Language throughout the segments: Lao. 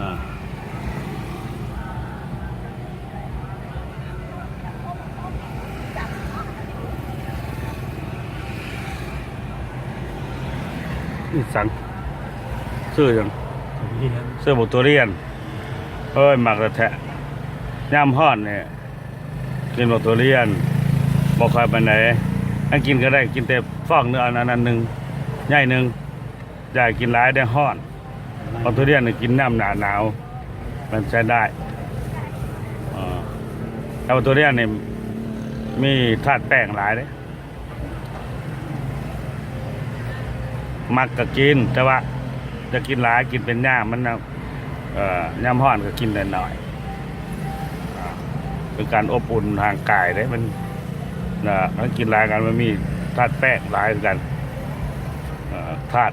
ອ່າ ອີ່ສັງ? ຊື່ຫຍັງ? ທຸລຽນ. ຊື້ບັກທຸລຽນ. ໂອ້ຍ ມັກແທ້ໆ. ຍາມຮ້ອນນີ້ ກິນບັກທຸລຽນບໍ່ຄ່ອຍປານໃດ. ອັນກິນກໍໄດ້ ກິນແຕ່ຟອງໜຶ່ງ ອັນ ອັນໜຶ່ງ ໃຫຍ່ໜຶ່ງ. ຢ່າກິນຫຼາຍເດ້ ຮ້ອນ. ບັກທຸລຽນນີ້ກິນຍາມໜ້າໜາວ ມັນໃຊ້ໄດ້. ເອີ ແຕ່ບັກທຸລຽນນີ້ມີທາດແປ້ງຫຼາຍເດ້. ມັກກໍກິນ ແຕ່ວ່າຢ່າກິນຫຼາຍ ກິນເປັນຍາມມັນນະ. ເອີ ຍາມຮ້ອນກໍກິນໜ້ອຍໆ ເປັນການອົບອຸ່ນຮ່າງກາຍເດ້. ມັນນະ ມັນກິນຫຼາຍກັນ ມັນມີທາດແປ້ງຫຼາຍຄືກັນ. ເອີ ທາດ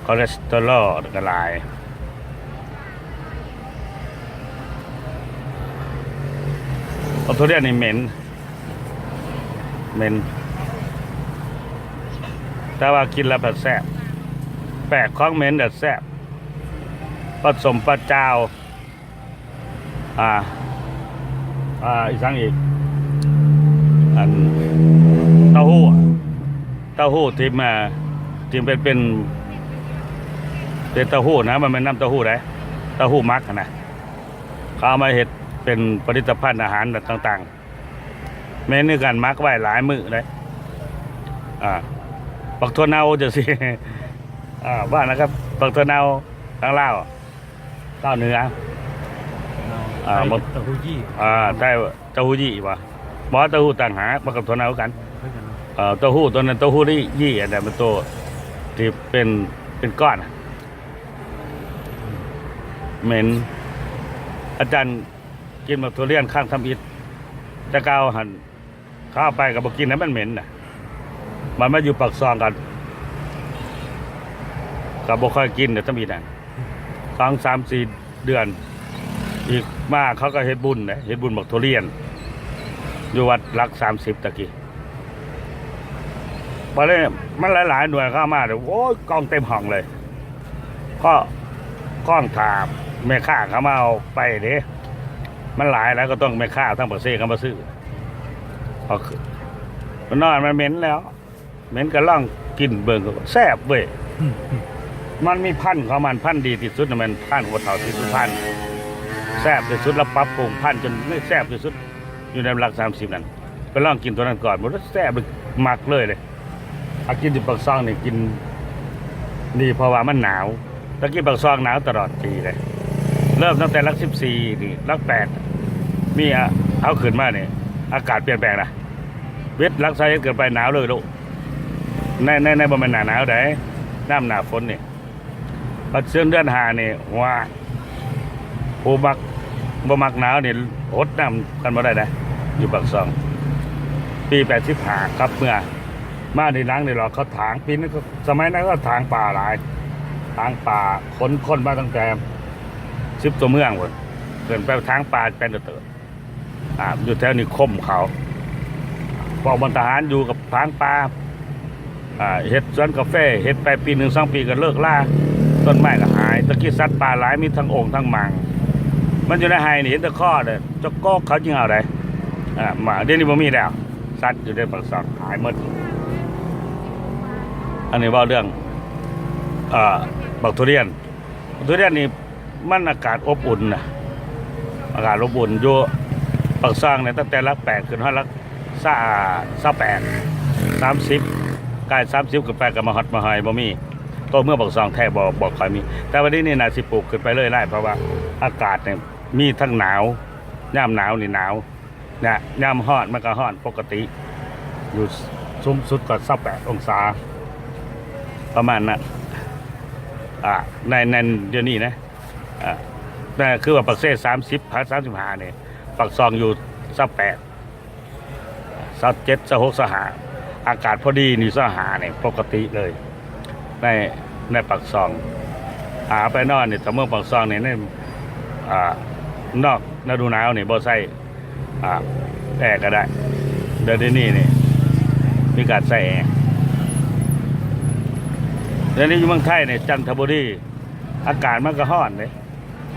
ຄອເລສເຕີຣອລກໍຫຼາຍ. ບັກທຸລຽນນີ້ເໝັນ ເໝັນ ແຕ່ວ່າກິນແລ້ວພັດແຊບ. ແປກ ຂອງເໝັນແລ້ວແຊບ. ປາສົ້ມປາຈ່າວ ອ່າ ອ່າ ອີ່ສັງອີກ? ອັນ ເຕົ້າຫູ້ ເຕົ້າຫູ້ທີ່ມາ ທີ່ເປັນ ເປັນ ເປັນເຕົ້າຫູ້ນະ ມັນແມ່ນນ້ຳເຕົ້າຫູ້ໃດ ເຕົ້າຫູ້ໝັກຫັ້ນນະ. ເຂົາເອົາມາເຮັດເປັນຜະລິດຕະພັນອາຫານຕ່າງໆ ເມນູການໝັກໄວ້ຫຼາຍມື້ເດ້. ອ່າ ບັກຖົ່ວເນົ່າຈັ່ງຊີ້ ອ່າ ວ່ານະຄັບ ບັກຖົ່ວເນົ່າທາງລາວ ລາວເໜືອ ອ່າ ບັກ ເຕົ້າຫູ້ຢີ້ ອ່າ ໃຕ້ເຕົ້າຫູ້ຢີ້ຫວາ? ບໍ່ ເຕົ້າຫູ້ຕ່າງຫາກ ບັກຖົ່ວເນົ່າຄືກັນ. ເອີ ເຕົ້າຫູ້ຕົວນັ້ນ ເຕົ້າຫູ້ຢີ້ ອັນນັ້ນມັນໂຕທີ່ເປັນ ເປັນກ້ອນ ເໝັນ. ອາຈານກິນບັກທຸລຽນຄັ້ງທຳອິດ ແຕ່ເກົ່າຫັ້ນ ເຂົາເອົາໄປກໍບໍ່ກິນນະ ມັນເໝັນນະ. ບັດມາຢູ່ປາກຊ່ອງກໍ ກໍບໍ່ຄ່ອຍກິນນະ ທຳອິດນະ ສອງສາມສີ່ເດືອນ. ອີກມາເຂົາກໍເຮັດບຸນເດ້ ເຮັດບຸນບັກທຸລຽນ ຢູ່ວັດຫຼັກສາມສິບຕະກີ້. ບັດນີ້ມັນຫຼາຍໆໜ່ວຍເຂົ້າມາເດ້ ໂອ້ຍ ກອງເຕັມຫ້ອງເລີຍ. ກໍກ້ອງຖ້າແມ່ຄ້າເຂົາມາເອົາໄປເດ້ ມັນຫຼາຍແລ້ວ ກໍຕ້ອງແມ່ຄ້າທາງປາກເຊເຂົາມາຊື້. ເອົາ ມັນນອນ ມັນເໝັນແລ້ວ ເໝັນ ກໍລອງກິນເບິ່ງ ແຊບເວີຍ. ມັນມີພັນຂອງມັນ ພັນດີທີ່ສຸດນະແມ່ນພັນຫົວເຖົ້າສີສຸພັນ ແຊບທີ່ສຸດ. ລາວປັບປຸງພັນຈົນແຊບທີ່ສຸດ ຢູ່ໃນຫຼັກສາມສິບນັ້ນ ໄປລອງກິນຕົວນັ້ນກ່ອນ ບໍ່ແຊບ ມັກເລີຍເດ້. ອາ ກິນຢູ່ປາກຊ່ອງນີ້ກິນດີ ເພາະວ່າມັນໜາວ. ແຕ່ກີ້ປາກຊ່ອງໜາວຕະຫຼອດປີເດ້ ເລີ່ມຕັ້ງແຕ່ຫຼັກສິບສີ່ນີ້ ຫຼັກແປດ ມີ ອາ ເຮົາຂຶ້ນມານີ້ ອາກາດປ່ຽນແປງນະ. ເວັດຫຼັກຊາວເອັດເກີນໄປ ໜາວເລີຍໂລດ ໃນ ໃນ ໃນບໍ່ແມ່ນໜ້າໜາວໃດ ຍາມໜ້າຝົນນີ້. ບັດເດືອນ ເດືອນຫ້ານີ້ ວ້າຍ ຜູ້ມັກ ບໍ່ມັກໜາວນີ້ ຫົດນ້ຳກັນບໍ່ໄດ້ນະ ຢູ່ປາກຊ່ອງ. ປີແປດສິບຫ້າກັບເມືອ ມາໃນຫຼັງໃນຫຼອກເຂົາຖາງ ປີນັ້ນກໍ ສະໄໝນັ້ນກໍຖາງປ່າຫຼາຍ ຖາງປ່າ ຂົນຄົນມາຕັ້ງແຕ່ສິບຕົວເມືອງພຸ້ນ ເອີ້ນໄປຖາງປ່າແປນເຕີ ອ່າ ຢູ່ແຖວນິຄົມເຂົາ ພວກມັນທະຫານຢູ່ກັບຖາງປ່າ ອ່າ ເຮັດສວນກາເຟ ເຮັດໄປປີໜຶ່ງສອງປີກໍເລີກລາ ຕົ້ນໄມ້ກໍຫາຍ. ແຕ່ກີ້ສັດປ່າຫຼາຍ ມີທັງໂອ່ງທັງໝ່າງ ມັນຢູ່ໃນໄຮ່ນີ້ ເຫັນແຕ່ຄໍເດ້ ຈະກອກເຂົາຈຶ່ງເອົາໄດ້ ອ່າ ມາ ດຽວນີ້ບໍ່ມີແລ້ວ ສັດຢູ່ໃນປາກຊ່ອງຫາຍໝົດ. ອັນນີ້ເວົ້າເລື່ອງ ເອີ ບັກທຸລຽນ ບັກທຸລຽນນີ້ ມັນອາກາດອົບອຸ່ນນະ ອາກາດອົບອຸ່ນຢູ່ປາກຊ່ອງນີ້ ຕັ້ງແຕ່ຫຼັກແປດຂຶ້ນຮອດຫຼັກຊາ ຊາວແປດ ສາມສິບ ກາຍສາມສິບຂຶ້ນໄປກໍມາຮອດມະຫອຍບໍ່ມີ. ໂຕເມືອງປາກຊ່ອງແທ້ບໍ່ ບໍ່ຄ່ອຍມີ ແຕ່ວ່າດຽວນີ້ໜ້າຊິປູກຂຶ້ນໄປເລື້ອຍຫຼາຍ ເພາະວ່າອາກາດນີ້ມີທັງໜາວ ຍາມໜາວນີ້ໜາວນະ ຍາມຮ້ອນມັນກໍຮ້ອນປົກກະຕິ ຢູ່ສູງສຸດກໍຊາວແປດອົງສາ ປະມານນັ້ນ ອ່າ ໃນ ໃນດຽວນີ້ນະ. ອ່າ ແຕ່ຄືວ່າປາກເຊສາມສິບ ສາມສິບຫ້ານີ້ ປາກຊ່ອງຢູ່ຊາວແປດ ຊາວເຈັດ ຊາວຫົກ ຊາວຫ້າ ອາກາດພໍດີນີ້ ຊາວຫ້ານີ້ປົກກະຕິເລີຍ ໃນ ໃນປາກຊ່ອງ. ຖ້າໄປນອນນີ້ ຖ້າເມືອງປາກຊ່ອງນີ້ ໃນ ອ່າ ນອກລະດູໜາວນີ້ບໍ່ໃຊ້ ອ່າ ແອກໍໄດ້ ແຕ່ດຽວນີ້ນີ້ມີການໃຊ້ແອ. ດຽວນີ້ຢູ່ເມືອງໄທນີ້ ຈັນທະບູລີ ອາກາດມັນກໍຮ້ອນເ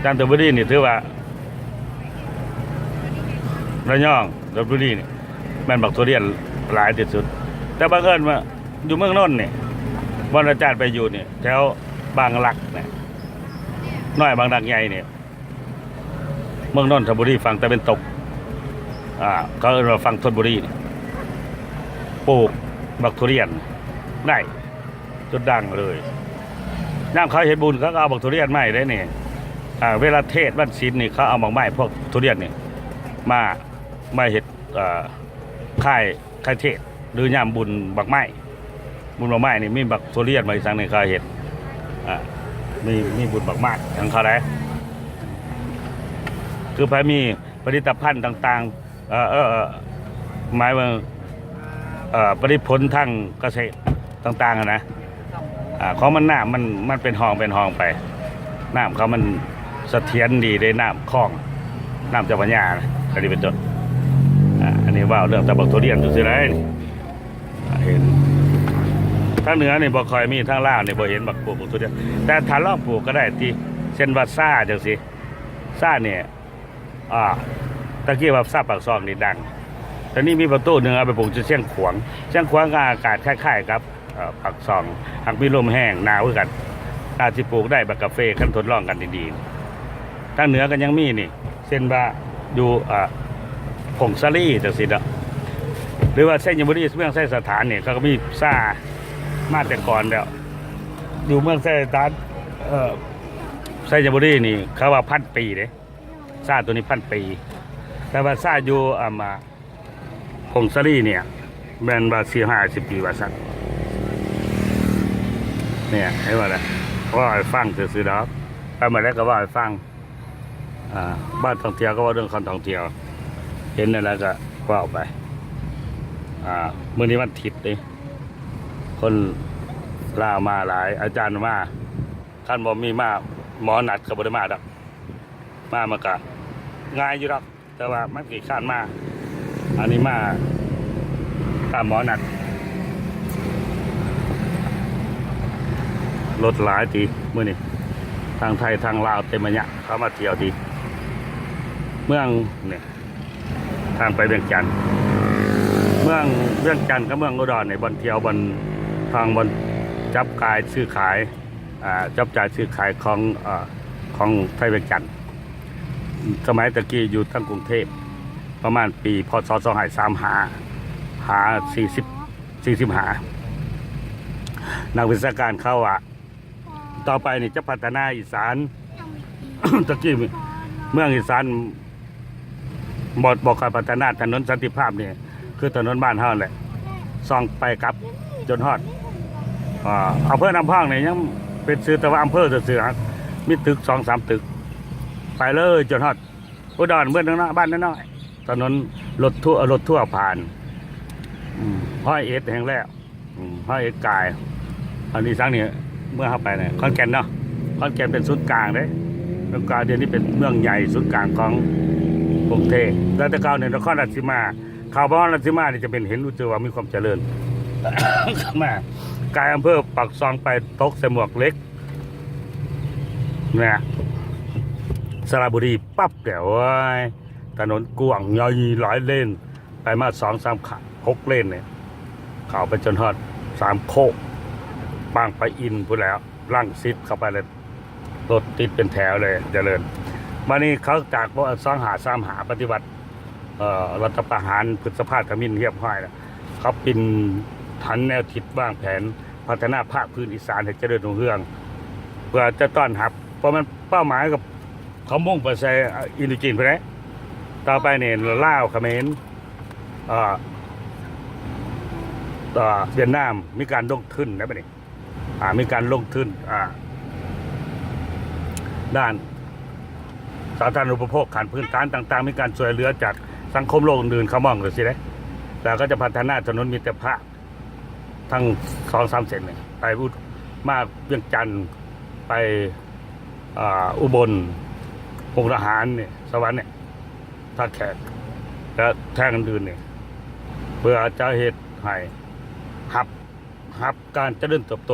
ດ້ ຈັນທະບູລີນີ້ຖືວ່າ ລະຍອງ ຊົນບູລີນີ້ ແມ່ນບັກທຸລຽນຫຼາຍທີ່ສຸດ. ແຕ່ບັງເອີນວ່າຢູ່ເມືອງນົນນີ້ ບ່ອນອາຈານໄປຢູ່ນີ້ ແຖວບາງລັກນີ້ ນ້ອຍບາງລັກໃຫຍ່ນີ້ ເມືອງນົນທະບູລີຝັ່ງຕາເວັນຕົກ ອ່າ ເຂົາເອີ້ນວ່າຝັ່ງຊົນບູລີນີ້ ປູກບັກທຸລຽນໄດ້ ຈົນດັງເລີຍ. ຍາມເຂົາເຮັດບຸນ ເຂົາກໍເອົາບັກທຸລຽນມາໃຫ້ເດ້ນີ້. ອ່າ ເວລາເທດວັນສິນນີ້ ເຂົາເອົາໝາກໄມ້ພວກທຸລຽນນີ້ ມາ ມາເຮັດ ເອີ ຄ້າຍ ຄ້າຍເທດ ຫຼືຍາມບຸນໝາກໄມ້ ບຸນໝາກໄມ້ນີ້ມີບັກທຸລຽນ ບັກອີ່ສັງນີ້ເຂົາເຮັດ. ອ່າ ມີ ມີບຸນໝາກໄມ້ຂອງເຂົາໄດ໋ ຄືໃຜມີຜະລິດຕະພັນຕ່າງໆ ເອີ ເອີ ເອີ ໝາຍວ່າ ເອີ ຜະລິດຜົນທາງກະເສດຕ່າງໆຫັ້ນນະ ອ່າ ຂອງມັນ ນ້ຳມັນ ມັນເປັນຮ່ອງເປັນຮ່ອງໄປ ນ້ຳເຂົາມັນສະຖຽນດີເດ້ ນ້ຳຄອງ ນ້ຳເຈົ້າພະຍານະ ອັນນີ້ເປັນຕົ້ນ. ອ່າ ອັນນີ້ເວົ້າເລື່ອງແຕ່ບັກທຸລຽນຊື່ໆໄດ໋ ອ່າ ເຫັນທາງເໜືອນີ້ບໍ່ຄ່ອຍມີ ທາງລາວນີ້ບໍ່ເຫັນບັກ ປູກບັກທຸລຽນ ແຕ່ຖ້າລອງປູກກໍໄດ້ຕິ ເຊັ່ນວ່າຊາຈັ່ງຊີ້ ຊານີ້ ອ່າ ຕະກີ້ວ່າຊາປາກຊ່ອງນີ້ດັງ ຕອນນີ້ມີປະຕູໜຶ່ງເອົາໄປປູກຢູ່ຊຽງຂວາງ. ຊຽງຂວາງກໍອາກາດຄ້າຍໆກັບ ເອີ ປາກຊ່ອງ ຫາກມີລົມແຮງ ໜາວຄືກັນ ອາດຊິປູກໄດ້ບັກກາເຟ ຄັນທົດລອງກັນດີໆ. ທາງເໜືອກໍຍັງມີນີ້ ເຊັ່ນວ່າຢູ່ ເອີ ຜົ້ງສາລີຈັ່ງຊີ້ເນາະ ຫຼືວ່າໄຊຍະບູລີ ເມືອງໄຊສະຖານນີ້ ເຂົາກໍມີຊາມາແຕ່ກ່ອນແລ້ວ. ຢູ່ເມືອງໄຊສະຖານ ເອີ ໄຊຍະບູລີນີ້ ເຂົາວ່າພັນປີເດ້ ຊາໂຕນີ້ພັນປີ ແຕ່ວ່າຊາຢູ່ ອ່າ ມາ ຜົ້ງສາລີນີ້ ແມ່ນວ່າສີ່ຫ້າສິບປີວ່າຊັ້ນ. ນີ້ ເຫັນບໍ່ລະ ເວົ້າໃຫ້ຟັງຊື່ໆດອກ ໄປມື້ໃດກໍເວົ້າໃຫ້ຟັງ. ອ່າ ບ້ານທ່ອງທ່ຽວກໍເວົ້າເລື່ອງການທ່ອງທ່ຽວ ເຫັນແນວໃດກໍເວົ້າໄປ. ອ່າ ມື້ນີ້ວັນທິດເດ້ ຄົນລາວມາຫຼາຍ ອາຈານມາ ຄັນບໍ່ມີມາ ໝໍນັດກໍບໍ່ໄດ້ມາດອກ ມາມັນກະງ່າຍຢູ່ດອກ ແຕ່ວ່າມັນຂີ້ຄ້ານມາ. ອັນນີ້ມາຕາມໝໍນັດ. ລົດຫຼາຍຕິມື້ນີ້ ທັງໄທທັງລາວເຕັມມາຍະ ເຂົ້າມາທ່ຽວທີ່ເມືອງນີ້ ທາງໄປວຽງຈັນ ເມືອງວຽງຈັນກັບເມືອງອຸດອນນີ້ ບ່ອນທ່ຽວ ບ່ອນທາງ ບ່ອນຈັບກາຍຊື້ຂາຍ ອ່າ ຈັບຈ່າຍຊື້ຂາຍຂອງ ເອີ ຂອງໄທວຽງຈັນ ສະໄໝແຕ່ກີ້ຢູ່ທາງກຸງເທບ ປະມານປີ ພ.ສ. ສອງພັນຫ້າຮ້ອຍສາມສິບຫ້າ ຫາ ສີ່ສິບ ສີ່ສິບຫ້າ ນັກວິຊາການເຂົາວ່າ ຕໍ່ໄປນີ້ຈະພັດທະນາອີສານ ຕະກີ້ເມືອງອີສານ ບໍ່ ບໍ່ຄ່ອຍພັດທະນາ. ຖະໜົນສັນຕິພາບນີ້ ຄືຖະໜົນບ້ານເຮົາແຫຼະ ຊ່ອງໄປກັບຈົນຮອດ ອ່າ ອຳເພີນ້ຳພອງນີ້ ຍັງເປັນຊື່ແຕ່ວ່າອຳເພີຊື່ໆ ມີຕຶກສອງສາມຕຶກ ໄປເລີຍຈົນຮອດອຸດອນ ເມືອງນ້ອຍໆ ບ້ານນ້ອຍໆ ຖະໜົນລົດທົວ ລົດທົວຜ່ານ. ອືມ ຮ້ອຍເອັດແຫ່ງແລ້ວ ອືມ ຮ້ອຍເອັດກາຍ ອັນນີ້ສັງນີ້ ເມືອງເຮົາໄປນະ ຂອນແກ່ນເນາະ ຂອນແກ່ນເປັນສູນກາງເດ້ ແລ້ວກໍດຽວນີ້ເປັນເມືອງໃຫຍ່ສູນກາງຂອງກຸງເທບ. ແຕ່ ແຕ່ເກົ່ານີ້ນະຄອນລາຊະສີມາ ເຂົ້ານະຄອນລາຊະສີມານີ້ຈະເປັນ ເຫັນຮູ້ສຶກວ່າມີຄວາມຈະເລີນ ມາກາຍອຳເພີປາກຊ່ອງໄປຕົກໃສ່ໝວກເຫຼັກນະ ສະລະບູລີປັບແລ້ວ ໂອ້ຍ ຖະໜົນກວ້າງໃຫຍ່ຫຼາຍເລນ ໄປມາສອງສາມຂະ ຫົກເລນນີ້ ເຂົ້າໄປຈົນຮອດສາມໂຄກ ບາງປະອິນພຸ້ນແຫຼ້ວ ລັງສິດເຂົ້າໄປແລ້ວ ລົດຕິດເປັນແຖວເລີຍ ຈະເລີນ. ບາດນີ້ເຂົາຈາກສອງຫ້າສາມຫ້າປະຕິວັດ ເອີ ລັດຖະປະຫານ ພຶດສະພາ ທຳອິດຮຽບຮ້ອຍແລ້ວ ເຂົາປິ່ນຜັນແນວຄິດວາງແຜນພັດທະນາພາກພື້ນອີສານໃຫ້ຈະເລີນຮຸ່ງເຮືອງ ເພື່ອຈະຕ້ອນຮັບ ເພາະມັນເປົ້າໝາຍກັບ ເຂົາມຸ່ງໄປໃສ່ອິນໂດຈີນພຸ້ນເດ້. ຕໍ່ໄປນີ້ລາວ ຂະເໝນ ເອີ ຫວຽດນາມ ມີການລົງທຶນໃນບັດນີ້ ອ່າ ມີການລົງທຶນ ອ່າ ດ້ານສາທາລະນະອຸປະໂພກຂັ້ນພື້ນຖານຕ່າງໆ ມີການຊ່ວຍເຫຼືອຈາກສັງຄົມໂລກອື່ນໆ ເຂົາມອງຈັ່ງຊີ້ເດ້ ແລ້ວກໍຈະພັດທະນາຖະໜົນມິດຕະພາບ ທັງສອງສາມເສັ້ນນີ້ ໄປອຸ ມາວຽງຈັນ ໄປ ອ່າ ອຸບົນ ມຸກດາຫານນີ້ ສະຫວັນນີ້ ທ່າແຂກ ແລະ ແຂວງອື່ນໆນີ້ ເພື່ອຈະເຮັດໃຫ້ຮັບ ຮັບການຈະເລີນເຕີບໂຕ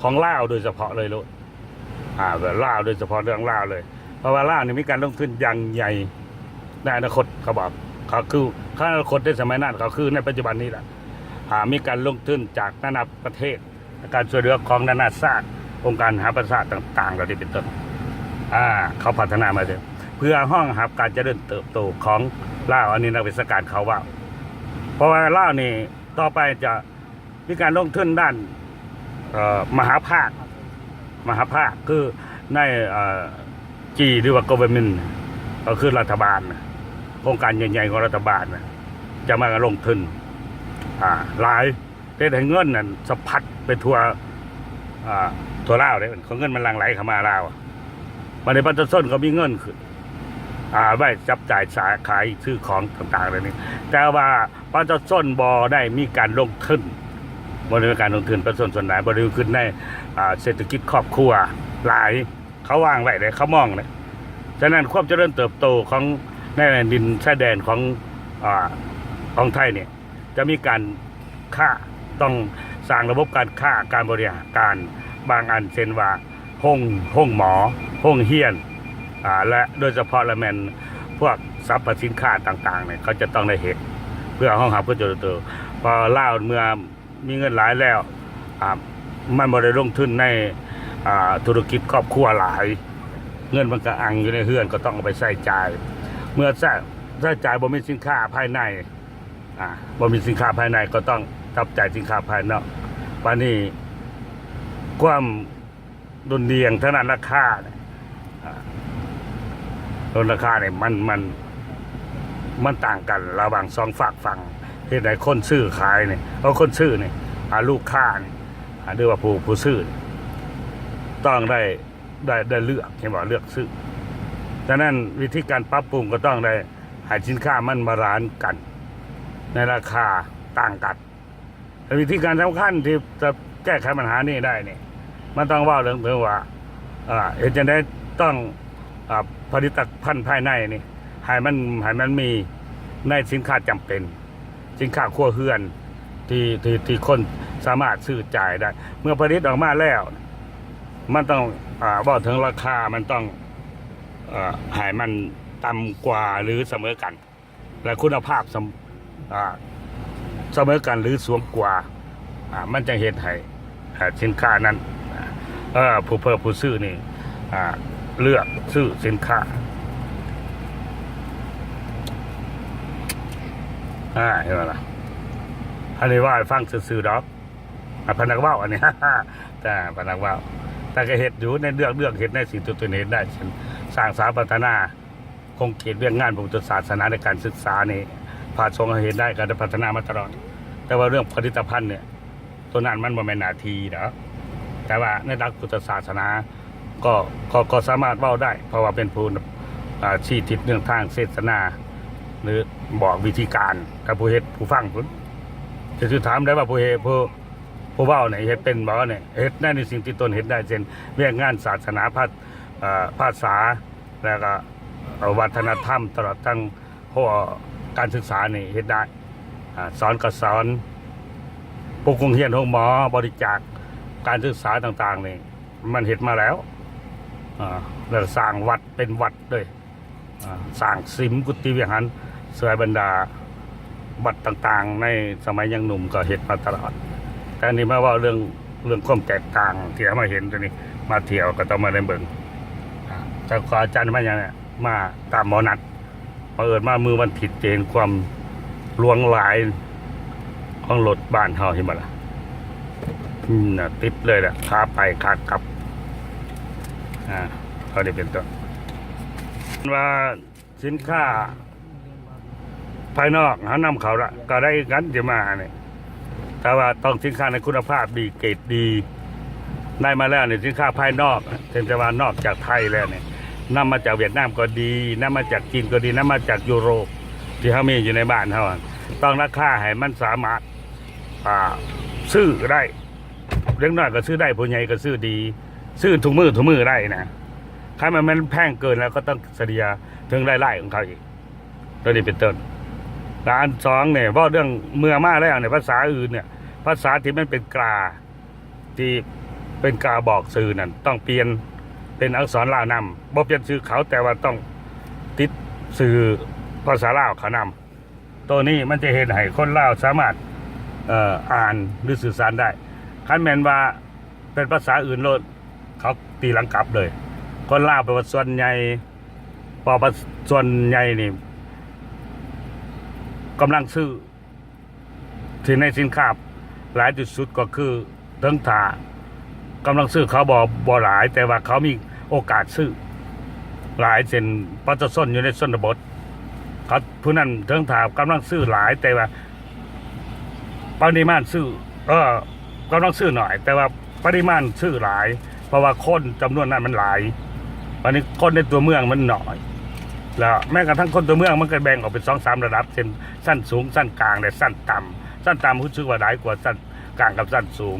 ຂອງລາວໂດຍສະເພາະເລີຍໂລດ ອ່າ ແບບລາວໂດຍສະເພາະ ເລື່ອງລາວເລີຍ ເພາະວ່າລາວນີ້ມີການລົງທຶນຢ່າງໃຫຍ່ໃນອະນາຄົດ ເຂົາບອກ ເຂົາຄື ເຂົາອະນາຄົດໃນສະໄໝນັ້ນ ເຂົາຄືໃນປັດຈຸບັນນີ້ລະ ອ່າ ມີການລົງທຶນຈາກນານາປະເທດ ການຊ່ວຍເຫຼືອຂອງນານາຊາດ ອົງການສະຫະປະຊາຊາດຕ່າງໆ ເຫຼົ່ານີ້ເປັນຕົ້ນ ອ່າ ເຂົາພັດທະນາມາເລີຍ ເພື່ອຮອງຮັບການຈະເລີນເຕີບໂຕຂອງລາວ ອັນນີ້ນັກວິຊາການເຂົາເວົ້າ ເພາະວ່າລາວນີ້ຕໍ່ໄປຈະ ມີການລົງທຶນດ້ານ ເອີ ມະຫາພາກ ມະຫາພາກ ຄືໃນ ເອີ ຈີ ຫຼືວ່າ government ກໍຄືລັດຖະບານ ໂຄງການໃຫຍ່ໆຂອງລັດຖະບານ ຈະມາລົງທຶນ ອ່າ ຫຼາຍ ເຮັດໃຫ້ເງິນນັ້ນສະພັດໄປທົ່ວ ອ່າ ທົ່ວລາວເດ້ ເງິນມັນຫຼັ່ງໄຫຼເຂົ້າມາລາວ ບັດນີ້ປະຊາຊົນກໍມີເງິນຂຶ້ນ ອ່າ ໄວ້ຈັບຈ່າຍສາຂາຍຊື້ຂອງຕ່າງໆເຫຼົ່ານີ້ ແຕ່ວ່າປະຊາຊົນບໍ່ໄດ້ມີການລົງທຶນ ບໍ່ໄດ້ມີການລົງທຶນ ປະຊາຊົນສ່ວນຫຼາຍບໍ່ໄດ້ລົງທຶນໃນ ອ່າ ເສດຖະກິດຄອບຄົວຫຼາຍ ເຂົາວາງໄວ້ເດ້ ເຂົາມອງເດ້ ສະນັ້ນຄວາມຈະເລີນເຕີບໂຕຂອງໃນແຜ່ນດິນຊາຍແດນຂອງ ອ່າ ຂອງໄທນີ້ ຈະມີການຄ້າ ຕ້ອງສ້າງລະບົບການຄ້າ ການບໍລິຫານການ ບາງອັນເຊັ່ນວ່າ ໂຮງ ໂຮງໝໍ ໂຮງຮຽນ ອ່າ ແລະ ໂດຍສະເພາະລະແມ່ນພວກສັບພະສິນຄ້າຕ່າງໆນີ້ ເຂົາຈະຕ້ອງໄດ້ເຮັດ ເພື່ອຮອງຮັບເພື່ອຈະໂຕ ເພາະລາວເມື່ອມີເງິນຫຼາຍແລ້ວ ອ່າ ມັນບໍ່ໄດ້ລົງທຶນໃນ ອ່າ ທຸລະກິດຄອບຄົວຫຼາຍ ເງິນມັນກໍອັ່ງຢູ່ໃນເຮືອນ ກໍຕ້ອງເອົາໄປໃຊ້ຈ່າຍ ເມື່ອໃຊ້ ໃຊ້ຈ່າຍບໍ່ມີສິນຄ້າພາຍໃນ ອ່າ ບໍ່ມີສິນຄ້າພາຍໃນກໍຕ້ອງຈັບຈ່າຍສິນຄ້າພາຍນອກ ບາດນີ້ຄວາມດຸ່ນດ່ຽງທາງດ້ານລາຄາ ອ່າ ເລື່ອງລາຄານີ້ມັນ ມັນ ມັນຕ່າງກັນລະຫວ່າງສອງຟາກຝັ່ງ ເຮັດໃຫ້ຄົນຊື້ຂາຍນີ້ ເອົາຄົນຊື້ນີ້ ອ່າ ລູກຄ້ານີ້ ອ່າ ຫຼືວ່າຜູ້ ຜູ້ຊື້ນີ້ ຕ້ອງໄດ້ ໄດ້ ໄດ້ເລືອກ ເຫັນບໍ່ ເລືອກຊື້ ສະນັ້ນວິທີການປັບປຸງກໍຕ້ອງໄດ້ ໃຫ້ສິນຄ້າມັນບາລານກັນໃນລາຄາຕ່າງກັນ ແລະ ວິທີການສຳຄັນທີ່ຈະແກ້ໄຂບັນຫານີ້ໄດ້ນີ້ ມັນຕ້ອງເວົ້າເລື່ອງເຖິງວ່າ ເອີ ເຮັດຈັ່ງໃດຕ້ອງ ເອີ ຜະລິດຕະພັນພາຍໃນນີ້ ໃຫ້ມັນ ໃຫ້ມັນມີໃນສິນຄ້າຈຳເປັນ ສິນຄ້າຄົວເຮືອນທີ່ ທີ່ ທີ່ຄົນສາມາດຊື້ຈ່າຍໄດ້ ເມື່ອຜະລິດອອກມາແລ້ວ ມັນຕ້ອງ ອາ ເວົ້າເຖິງລາຄາ ມັນຕ້ອງ ເອີ ໃຫ້ມັນຕ່ຳກວ່າ ຫຼື ສະເໝີກັນ ແລະ ຄຸນນະພາບສະ ອາ ສະເໝີກັນ ຫຼື ສູງກວ່າ ອາ ມັນຈະເຮັດໃຫ້ ອາ ສິນຄ້ານັ້ນ ເອີ ຜູ້ເພີ້ຜູ້ຊື້ນີ້ ອາ ເລືອກຊື້ສິນຄ້າ ອາ ເຫັນບໍ່ລະ ອັນນີ້ເວົ້າໃຫ້ຟັງຊື່ໆດອກ ອາ ພະນັກເວົ້າອັນນີ້ ແຕ່ພະນັກເວົ້າ ແຕ່ກໍເຮັດຢູ່ ໃນເລືອກ ເລືອກເຮັດໃນສິ່ງທີ່ຕົນເຮັດໄດ້ ເຊັ່ນ ສ້າງສາພັດທະນາ ຂົງເຂດວຽກງານພະພຸດທະສາສະໜາໃນການສຶກສານີ້ ພະສົງເຮົາເຮັດໄດ້ ກໍໄດ້ພັດທະນາມາຕະຫຼອດ ແຕ່ວ່າເລື່ອງຜະລິດຕະພັນນີ້ ໂຕນັ້ນມັນບໍ່ແມ່ນໜ້າທີ່ດອກ ແຕ່ວ່າໃນຫຼັກພຸດທະສາສະໜາ ກໍ ກໍ ກໍສາມາດເວົ້າໄດ້ ເພາະວ່າເປັນຜູ້ ອາ ຊີ້ທິດເລື່ອງທາງເສດສະໜາ ຫຼື ບອກວິທີການກັບຜູ້ເຮັດຜູ້ຟັງພຸ້ນ ຈະຊິຖາມໄດ້ວ່າຜູ້ເຮັດ ຜູ້ ຜູ້ເວົ້ານີ້ເຮັດເປັນບໍ່ນີ້ ເຮັດໃນ ໃນສິ່ງທີ່ຕົນເຮັດໄດ້ ເຊັ່ນ ວຽກງານສາສະໜາ ພາ ເອີ ພາສາ ແລ້ວກໍ ເອີ ວັດທະນະທຳ ຕະຫຼອດທັງ ໂຮ ການສຶກສານີ້ເຮັດໄດ້ ອາ ສອນກໍສອນ ປົກໂຮງຮຽນໂຮງໝໍ ບໍລິຈາກການສຶກສາຕ່າງໆນີ້ ມັນເຮັດມາແລ້ວ ອາ ແລ້ວສ້າງວັດເປັນວັດເດ້ ອາ ສ້າງສິມກຸຕິວິຫານ ຊ່ວຍບັນດາວັດຕ່າງໆ ໃນສະໄໝຍັງໜຸ່ມກໍເຮັດມາຕະຫຼອດ ແຕ່ອັນນີ້ມາເວົ້າເລື່ອງ ເລື່ອງຄວາມແຕກຕ່າງທີ່ເຮົາມາເຫັນຕົວນີ້ ມາທ່ຽວກໍຕ້ອງມາໄດ້ເບິ່ງ ອາ ເຈົ້າຂອງອາຈານມາຫຍັງ ມາຕາມໝໍນັດ ບັງເອີນມາມື້ວັນທິດຈະເຫັນຄວາມຫຼວງຫຼາຍຂອງລົດບ້ານເຮົາ ເຫັນບໍ່ລະ ອືມ ຕິດເລີຍລະ ຂາໄປຂາກັບ ອາ ເທົ່ານີ້ເປັນຕົ້ນ ວ່າສິນຄ້າພາຍນອກເຮົານຳເຂົ້າລະ ກໍໄດ້ຄືກັນ ຊິມານີ້ ແຕ່ວ່າຕ້ອງສິນຄ້າໃນຄຸນນະພາບດີ ເກຣດດີ ໄດ້ມາແລ້ວນີ້ ສິນຄ້າພາຍນອກ ເຖິງແຕ່ວ່ານອກຈາກໄທແລ້ວນີ້ ນຳມາຈາກຫວຽດນາມກໍດີ ນຳມາຈາກຈີນກໍດີ ນຳມາຈາກຢູໂຣບ ທີ່ເຮົາມີຢູ່ໃນບ້ານເຮົາ ຕ້ອງລາຄາໃຫ້ມັນສາມາດ ອ່າ ຊື້ໄດ້ ເດັກນ້ອຍກໍຊື້ໄດ້ ຜູ້ໃຫຍ່ກໍຊື້ດີ ຊື້ທຸກມື້ທຸກມື້ໄດ້ນະ ຄັນວ່າມັນແພງເກີນແລ້ວ ກໍຕ້ອງສະເລ່ຍເຖິງລາຍໄດ້ຂອງເຂົາອີກ ໂຕນີ້ເປັນຕົ້ນ ແລະ ອັນສອງນີ້ ເວົ້າເລື່ອງເມື່ອມາແລ້ວນີ້ ພາສາອື່ນນີ້ ພາສາທີ່ມັນເປັນກາ ທີ່ເປັນກາບອກຊື່ນັ້ນ ຕ້ອງປ່ຽນ ເປັນອັກສອນລາວນຳ ບໍ່ປ່ຽນຊື່ເຂົາ ແຕ່ວ່າຕ້ອງຕິດຊື່ພາສາລາວເຂົ້ານຳ. ໂຕນີ້ມັນຈະເຮັດໃຫ້ຄົນລາວສາມາດ ເອີ ອ່ານ ຫຼື ສື່ສານໄດ້. ຄັນແມ່ນວ່າເປັນພາສາອື່ນໂລດ ເຂົາຕີຫຼັງກັບເລີຍ. ຄົນລາວແປວ່າສ່ວນໃຫຍ່ ເພາະວ່າສ່ວນໃຫຍ່ນີ້ ກຳລັງຊື້ ທີ່ໃນສິນຄ້າຫຼາຍທີ່ສຸດກໍຄື ເຖິງຖ້າກຳລັງຊື້ເຂົາບໍ່ ບໍ່ຫຼາຍ ແຕ່ວ່າເຂົາມີໂອກາດຊື້ຫຼາຍ ເຊັ່ນ ປະຊາຊົນຢູ່ໃນຊົນນະບົດ ເຂົາ ຜູ້ນັ້ນ ເຖິງຖ້າກຳລັງຊື້ຫຼາຍ ແຕ່ວ່າປະລິມານຊື້ ເອີ ກຳລັງຊື້ໜ້ອຍ ແຕ່ວ່າປະລິມານຊື້ຫຼາຍ ເພາະວ່າຄົນຈຳນວນນັ້ນມັນຫຼາຍ. ບາດນີ້ຄົນໃນຕົວເມືອງມັນໜ້ອຍ ແລ້ວແມ້ກະທັ່ງຄົນຕົວເມືອງມັນກໍແບ່ງອອກເປັນສອງສາມລະດັບ ເຊັ່ນ ຊັ້ນສູງ, ຊັ້ນກາງ ແລະ ຊັ້ນຕ່ຳ. ຊັ້ນຕ່ຳຮູ້ສຶກວ່າຫຼາຍກວ່າຊັ້ນກາງກັບຊັ້ນສູງ.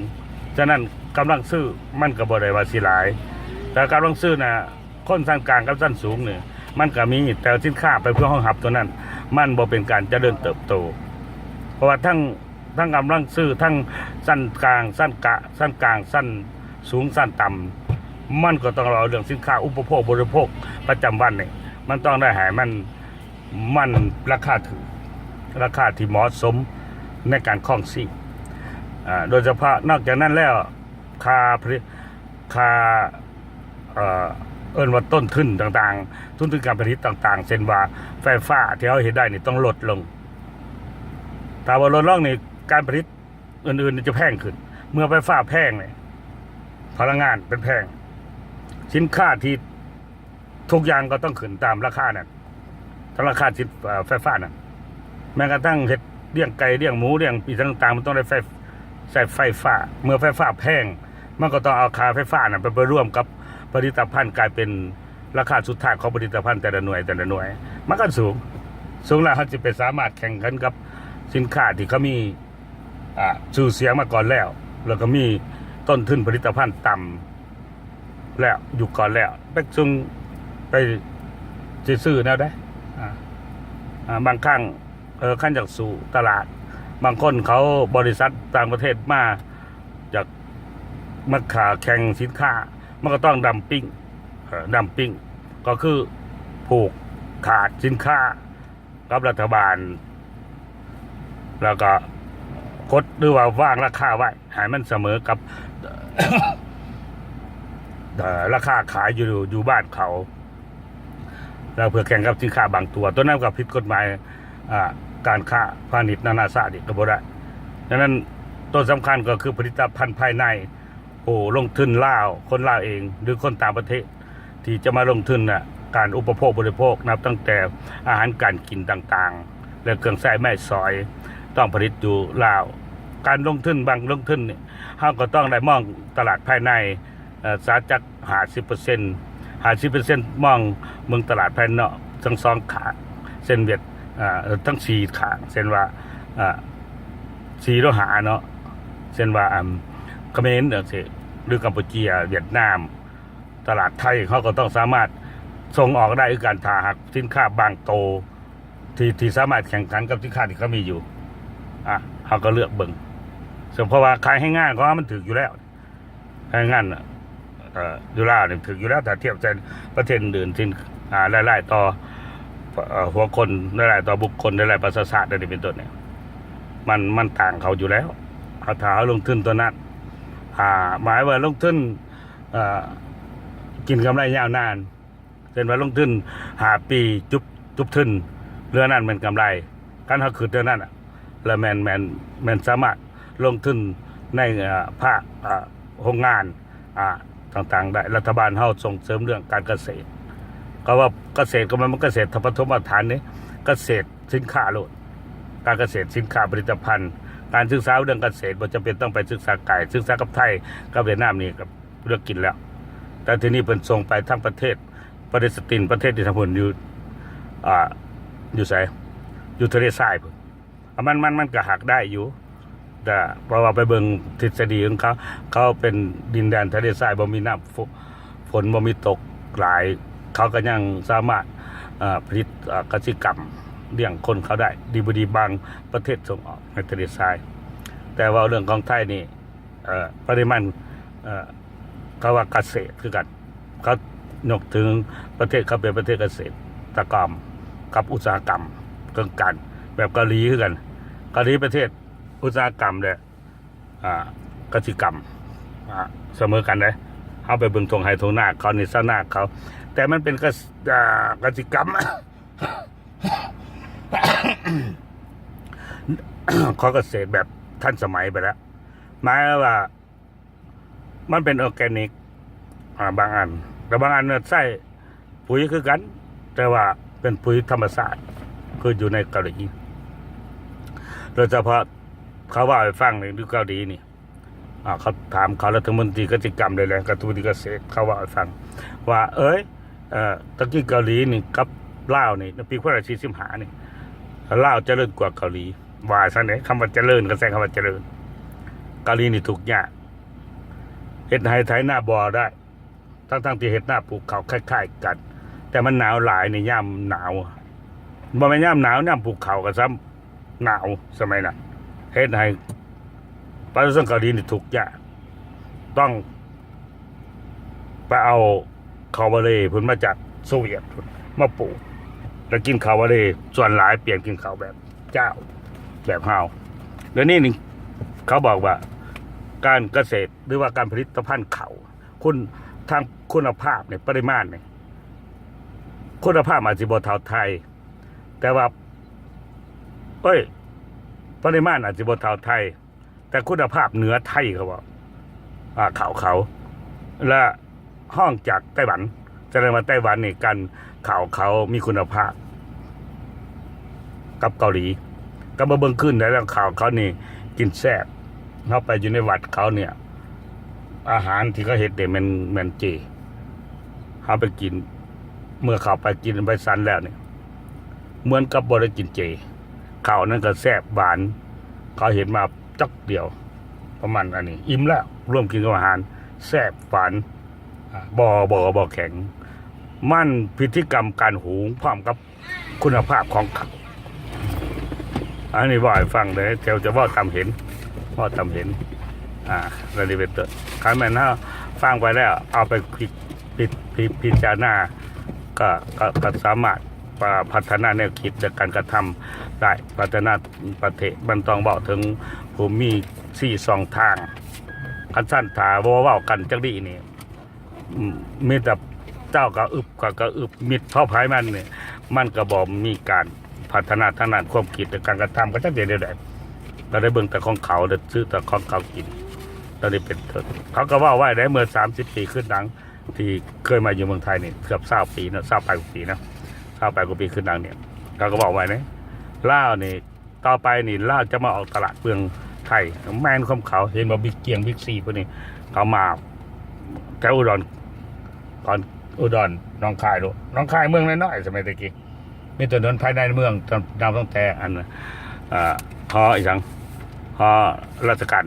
ສະນັ້ນກຳລັງຊື້ມັນກໍບໍ່ໄດ້ວ່າຊິຫຼາຍ, ແຕ່ກຳລັງຊື້ນະ ຄົນຊັ້ນກາງກັບຊັ້ນສູງນີ້ມັນກໍມີ, ແຕ່ສິນຄ້າໄປເພື່ອຮອງຮັບຕົວນັ້ນ ມັນບໍ່ເປັນການຈະເລີນເຕີບໂຕ. ເພາະວ່າທັງ ທັງກຳລັງຊື້ ທັງຊັ້ນກາງ, ຊັ້ນກະ, ຊັ້ນກາງ, ຊັ້ນສູງ, ຊັ້ນຕ່ຳ ມັນກໍຕ້ອງເວົ້າເລື່ອງສິນຄ້າອຸປະໂພກບໍລິໂພກປະຈຳວັນນີ້ ມັນຕ້ອງໄດ້ໃຫ້ມັນ ມັນລາຄາຖືກ, ລາຄາທີ່ເໝາະສົມໃນການຄອງຊີບ. ອາ ໂດຍສະເພາະນອກຈາກນັ້ນແລ້ວ ຄ່າຜະລິດ ຄ່າ ເອີ ເອີ້ນວ່າຕົ້ນທຶນຕ່າງໆ, ຕົ້ນທຶນການຜະລິດຕ່າງໆ ເຊັ່ນວ່າໄຟຟ້າທີ່ເຮົາເຮັດໄດ້ນີ້ຕ້ອງລົດລົງ. ຖ້າວ່າລົດລົງນີ້ ການຜະລິດອື່ນໆຈະແພງຂຶ້ນ. ເມື່ອໄຟຟ້າແພງນີ້ ພະລັງງານເປັນແພງ, ສິນຄ້າທີ່ ທຸກຢ່າງກໍຕ້ອງຂຶ້ນຕາມລາຄານັ້ນ, ຕາມລາຄາສິນ ເອີ ໄຟຟ້ານັ້ນ. ແມ້ກະທັ່ງເຮັດລ້ຽງໄກ່, ລ້ຽງໝູ, ລ້ຽງອີ່ຫຍັງຕ່າງໆ ມັນຕ້ອງໄດ້ໄຟ ໃຊ້ໄຟຟ້າ. ເມື່ອໄຟຟ້າແພງ ມັນກໍຕ້ອງເອົາຄ່າໄຟຟ້ານັ້ນໄປ ໄປລວມກັບຜະລິດຕະພັນ ກາຍເປັນລາຄາສຸດທ້າຍຂອງຜະລິດຕະພັນແຕ່ລະໜ່ວຍ, ແຕ່ລະໜ່ວຍ ມັນກໍສູງ, ສູງແລ້ວເຮົາຊິໄປສາມາດແຂ່ງຂັນກັບສິນຄ້າທີ່ເຂົາມີ ອາ ຊື່ສຽງມາກ່ອນແລ້ວ ແລ້ວກໍມີຕົ້ນທຶນຜະລິດຕະພັນຕ່ຳແລ້ວ ຢູ່ກ່ອນແລ້ວ ໄປສົ່ງ ໄປຊິຊື້ແນວໃດ? ອາ ອາ ບາງຄັ້ງ ເອີ ຄັນຢາກສູ້ຕະຫຼາດ ບາງຄົນເຂົາ ບໍລິສັດຕ່າງປະເທດມາ ຢາກມາຂ້າແຂ່ງສິນຄ້າ ມັນກໍຕ້ອງດັມປິງ, ເອີ ດັມປິງ ກໍຄືຜູກຂາດສິນຄ້າ ກັບລັດຖະບານ ແລ້ວກໍກົດ ຫຼືວ່າວາງລາຄາໄວ້ໃຫ້ມັນສະເໝີກັບ ເອີ ລາຄາຂາຍຢູ່ ຢູ່ບ້ານເຂົາ ແລ້ວເພື່ອແຂ່ງກັບສິນຄ້າບາງຕົວ. ຕົວນັ້ນກໍຜິດກົດໝາຍ ອາ ການຄ້າພານິດນານາຊາດອີກກໍບໍ່ໄດ້. ດັ່ງນັ້ນ ຕົວສຳຄັນກໍຄືຜະລິດຕະພັນພາຍໃນ ຜູ້ລົງທຶນລາວ ຄົນລາວເອງ ຫຼືຄົນຕ່າງປະເທດ ທີ່ຈະມາລົງທຶນນະ ການອຸປະໂພກບໍລິໂພກ ນັບຕັ້ງແຕ່ອາຫານການກິນຕ່າງໆ ແລະ ເຄື່ອງໃຊ້ໄມ້ສອຍ ຕ້ອງຜະລິດຢູ່ລາວ. ການລົງທຶນ ບາງລົງທຶນນີ້ ເຮົາກໍຕ້ອງໄດ້ມອງຕະຫຼາດພາຍໃນ ເອີ ສາຈັກຫ້າສິບເປີເຊັນ ຫ້າສິບເປີເຊັນ ມອງເບິ່ງຕະຫຼາດພາຍນອກທັງສອງຂ້າງ ເຊັ່ນຫວຽດ ເອີ ທັງສີ່ຂ້າງ ເຊັ່ນວ່າ ເອີ ສີ່ຫຼືຫ້າເນາະ ເຊັ່ນວ່າ ອັນ ຂະເໝນຈັ່ງຊີ້ ຫຼືກຳປູເຈຍ ຫວຽດນາມ ຕະຫຼາດໄທ ເຮົາກໍຕ້ອງສາມາດສົ່ງອອກໄດ້ຄືກັນ ຖ້າຫາກສິນຄ້າບາງໂຕ ທີ່ ທີ່ສາມາດແຂ່ງຂັນກັບສິນຄ້າທີ່ເຂົາມີຢູ່ ອາ ເຮົາກໍເລືອກເບິ່ງ ເຊິ່ງເພາະວ່າຄ່າແຮງງານຂອງເຮົາມັນຖືກຢູ່ແລ້ວ ແຮງງານ ເອີ ຢູ່ລາວນີ້ຖືກຢູ່ແລ້ວ ຖ້າທຽບໃສ່ປະເທດອື່ນໆ ທີ່ ອາ ລາຍ ລາຍຕໍ່ ເອີ ຫົວຄົນ ລາຍ ລາຍຕໍ່ບຸກຄົນ ລາຍ ລາຍປະຊາຊາດ ດັ່ງນີ້ເປັນຕົ້ນນີ້ ມັນ ມັນຕ່າງເຂົາຢູ່ແລ້ວ. ຖ້າເຮົາລົງທຶນຕົວນັ້ນ ອາ ໝາຍວ່າລົງທຶນ ເອີ ກິນກຳໄລຍາວນານ ເຊັ່ນວ່າລົງທຶນຫ້າປີ ຈົບ ຈົບທຶນ ເທື່ອນັ້ນແມ່ນກຳໄລ. ຄັນເຮົາຄຶດແນວນັ້ນ ແລ້ວແມ່ນ ແມ່ນ ແມ່ນສາມາດລົງທຶນໃນ ເອີ ພາກ ເອີ ໂຮງງານ ອາ ຕ່າງໆໄດ້. ລັດຖະບານເຮົາສົ່ງເສີມເລື່ອງການກະເສດ ກໍວ່າກະເສດກໍແມ່ນ ມັນກະເສດປະຖົມມາດຖານເດ້ ກະເສດສິນຄ້າໂລດ ການກະເສດສິນຄ້າຜະລິດຕະພັນ. ການສຶກສາເລື່ອງກະເສດບໍ່ຈຳເປັນຕ້ອງໄປສຶກສາໄກ ສຶກສາກັບໄທ ກັບຫວຽດນາມນີ້ກໍເລືອກກິນແລ້ວ. ແຕ່ທີນີ້ເພິ່ນສົ່ງໄປທາງປະເທດປາເລສຕິນ ປະເທດທີ່ທາງພຸ້ນຢູ່ ອາ ຢູ່ໃສ ຢູ່ທະເລຊາຍພຸ້ນ ອາ ມັນ ມັນ ມັນກໍຫາກໄດ້ຢູ່ ແຕ່ເພາະວ່າໄປເບິ່ງທິດສະດີຂອງເຂົາ ເຂົາເປັນດິນແດນທະເລຊາຍ ບໍ່ມີນ້ຳ ຝົນ ຝົນບໍ່ມີຕົກຫຼາຍ ເຂົາກໍຍັງສາມາດ ເອີ ຜະລິດ ເອີ ກະສິກຳລ້ຽງຄົນເຂົາໄດ້ດີບໍ່ດີ. ບາງປະເທດສົ່ງອອກໃນທະເລຊາຍ ແຕ່ເວົ້າເລື່ອງຂອງໄທນີ້ ເອີ ປະລິມານ ເອີ ເຂົາວ່າກະເສດຄືກັນ ເຂົາຍົກເຖິງປະເທດເຂົາເປັນປະເທດກະເສດຕະກຳກັບອຸດສາຫະກຳເຄິ່ງກັນ ແບບເກົາຫຼີຄືກັນ. ເກົາຫຼີປະເທດອຸດສາຫະກຳແຫຼະ ອ່າ ກະສິກຳ ອ່າ ສະເໝີກັນເດ້. ເຮົາໄປເບິ່ງທົ່ງໄຮ່ທົ່ງນາເຂົານີ້ ຊາວນາເຂົາ ແຕ່ມັນເປັນກະ ອ່າ ກະສິກຳ ຂອງກະເສດແບບທັນສະໄໝໄປແລ້ວ ໝາຍວ່າ ມັນເປັນອໍແກນິກ ອ່າ ບາງອັນ ແຕ່ບາງອັນນະໃຊ້ປຸຍຄືກັນ ແຕ່ວ່າເປັນປຸຍທຳມະຊາດ ຄືຢູ່ໃນເກົາຫຼີ. ໂດຍສະເພາະເຂົາເວົ້າໃຫ້ຟັງນີ້ ຢູ່ເກົາຫຼີນີ້ ອ່າ ເຂົາຖາມເຂົາລັດຖະມົນຕີກະສິກຳໄດ້ແຫຼະ ລັດຖະມົນຕີກະເສດ ເຂົາເວົ້າໃຫ້ຟັງວ່າ ເອີຍ ເອີ ຕະກີ້ເກົາຫຼີນີ້ກັບລາວນີ້ ໃນປີພັນເກົ້າຮ້ອຍສີ່ສິບຫ້ານີ້ ລາວຈະເລີນກວ່າເກົາຫຼີ ວ່າຊັ້ນເດ້. ຄຳວ່າຈະເລີນ ກໍໃຊ້ຄຳວ່າຈະເລີນ. ເກົາຫຼີນີ້ທຸກຍາກ ເຮັດໄຮ່ໄຖນາບໍ່ໄດ້ ທັງໆທີ່ເຮັດນາປູກເຂົ້າຄ້າຍໆກັນ ແຕ່ມັນໜາວຫຼາຍໃນຍາມໜາວ ບໍ່ແມ່ນຍາມໜາວ ຍາມປູກເຂົ້າກໍຊ້ຳໜາວສະໄໝນັ້ນ ເຮັດໃຫ້ປະຊາຊົນເກົາຫຼີນີ້ທຸກຍາກ ຕ້ອງ ໄປເອົາເຂົ້າບາເລພຸ້ນມາຈາກໂຊວຽດພຸ້ນມາປູກ ແລ້ວກິນເຂົ້າບາເລ ສ່ວນຫຼາຍປ່ຽນກິນເຂົ້າແບບຈ້າວ ແບບເຮົາ. ດຽວນີ້ນີ້ເຂົາບອກວ່າ ການກະເສດ ຫຼືວ່າການຜະລິດຕະພັນເຂົ້າ ຄຸນ ທາງຄຸນນະພາບນີ້ ປະລິມານນີ້ ຄຸນນະພາບອາດຊິບໍ່ເທົ່າໄທ ແຕ່ວ່າ ເອີຍ ປະລິມານອາດຊິບໍ່ເທົ່າໄທ ແຕ່ຄຸນນະພາບເໜືອໄທ ເຂົາເວົ້າ ອ່າ ເຂົ້າເຂົາ ແລະ ຮອງຈາກໄຕ້ຫວັນ. ສະແດງວ່າໄຕ້ຫວັນນີ້ ການ ເຂົ້າເຂົາມີຄຸນນະພາບກັບເກົາຫຼີ. ກໍມາເບິ່ງຄືນໄດ້ແລ້ວ ເຂົ້າເຂົານີ້ກິນແຊບ. ເຮົາໄປຢູ່ໃນວັດເຂົານີ້ ອາຫານທີ່ເຂົາເຮັດນີ້ແມ່ນ ແມ່ນເຈ. ເຮົາໄປກິນ ເມື່ອເຂົ້າໄປກິນໄປສັນແລ້ວນີ້ ເໝືອນກັບບໍ່ໄດ້ກິນເຈ. ເຂົ້ານັ້ນກໍແຊບຫວານ ເຂົາເຮັດມາຈັກດຽວ ປະມານອັນນີ້ ອີ່ມແລ້ວ ລວມກິນກັບອາຫານ ແຊບຫວານ ອ່າ ບໍ່ ບໍ່ ບໍ່ແຂງ. ມັນພິທີກຳການຫຸງພ້ອມກັບຄຸນນະພາບຂອງເຂົາ. ອັນນີ້ເວົ້າໃຫ້ຟັງເດີ ແຕ່ຈະເວົ້າຕາມເຫັນ ເວົ້າຕາມເຫັນ ອ່າ ແນວນີ້ເປັນຕົ້ນ. ຄັນແມ່ນເຮົາຟັງໄປແລ້ວ ເອົາໄປຄິດ ພິ ພິ ພິຈາລະນາ ກໍ ກໍ ກໍສາມາດ ອ່າ ພັດທະນາແນວຄິດ ແລະ ການກະທຳໄດ້ ພັດທະນາປະເທດ. ມັນຕ້ອງເວົ້າເຖິງຜູ້ມີສີ່ຊ່ອງທາງ. ຄັນຊັ້ນຖ້າບໍ່ເວົ້າກັນຈັກດີ້ນີ້ ອືມ ມີແຕ່ເຈົ້າກໍອຶບ ຂ້ອຍກໍອຶບ ມິດເຜົາໃຜມັນນີ້ ມັນກໍບໍ່ມີການພັດທະນາທາງດ້ານຄວາມຄິດ ແລະ ການກະທຳ ກໍຈັກເຮັດແນວໃດ. ກໍໄດ້ເບິ່ງແຕ່ຂອງເຂົາ ໄດ້ຊື້ແຕ່ຂອງເຂົາກິນ. ຕອນນີ້ເປັນ ເຂົາກໍເວົ້າໄວ້ໄດ້ ເມື່ອສາມສິບປີຂຶ້ນຫຼັງ ທີ່ເຄີຍມາຢູ່ເມືອງໄທນີ້ ເກືອບຊາວປີເນາະ ຊາວປາຍກວ່າປີເນາະ ຊາວປາຍກວ່າປີຂຶ້ນຫຼັງນີ້ ເຂົາກໍເວົ້າໄວ້ເດ້ ລາວນີ້ ຕໍ່ໄປນີ້ລາວຈະມາອອກຕະຫຼາດເມືອງໄທ ແມ່ນຂອງເຂົາ. ເຫັນບໍ່ ບິກກຽງ ບິກຊີ ພວກນີ້ ເຂົາມາແຖວອຸດອນ ກ່ອນ ອຸດອນ ໜອງຄາຍໂລດ. ໜອງຄາຍເມືອງນ້ອຍໆ ສະໄໝແຕ່ກີ້ ມີຖະໜົນພາຍໃນເມືອງ ນັບຕັ້ງແຕ່ອັນ ເອີ ຫໍອີ່ຫຍັງ ຫໍລາຊະການ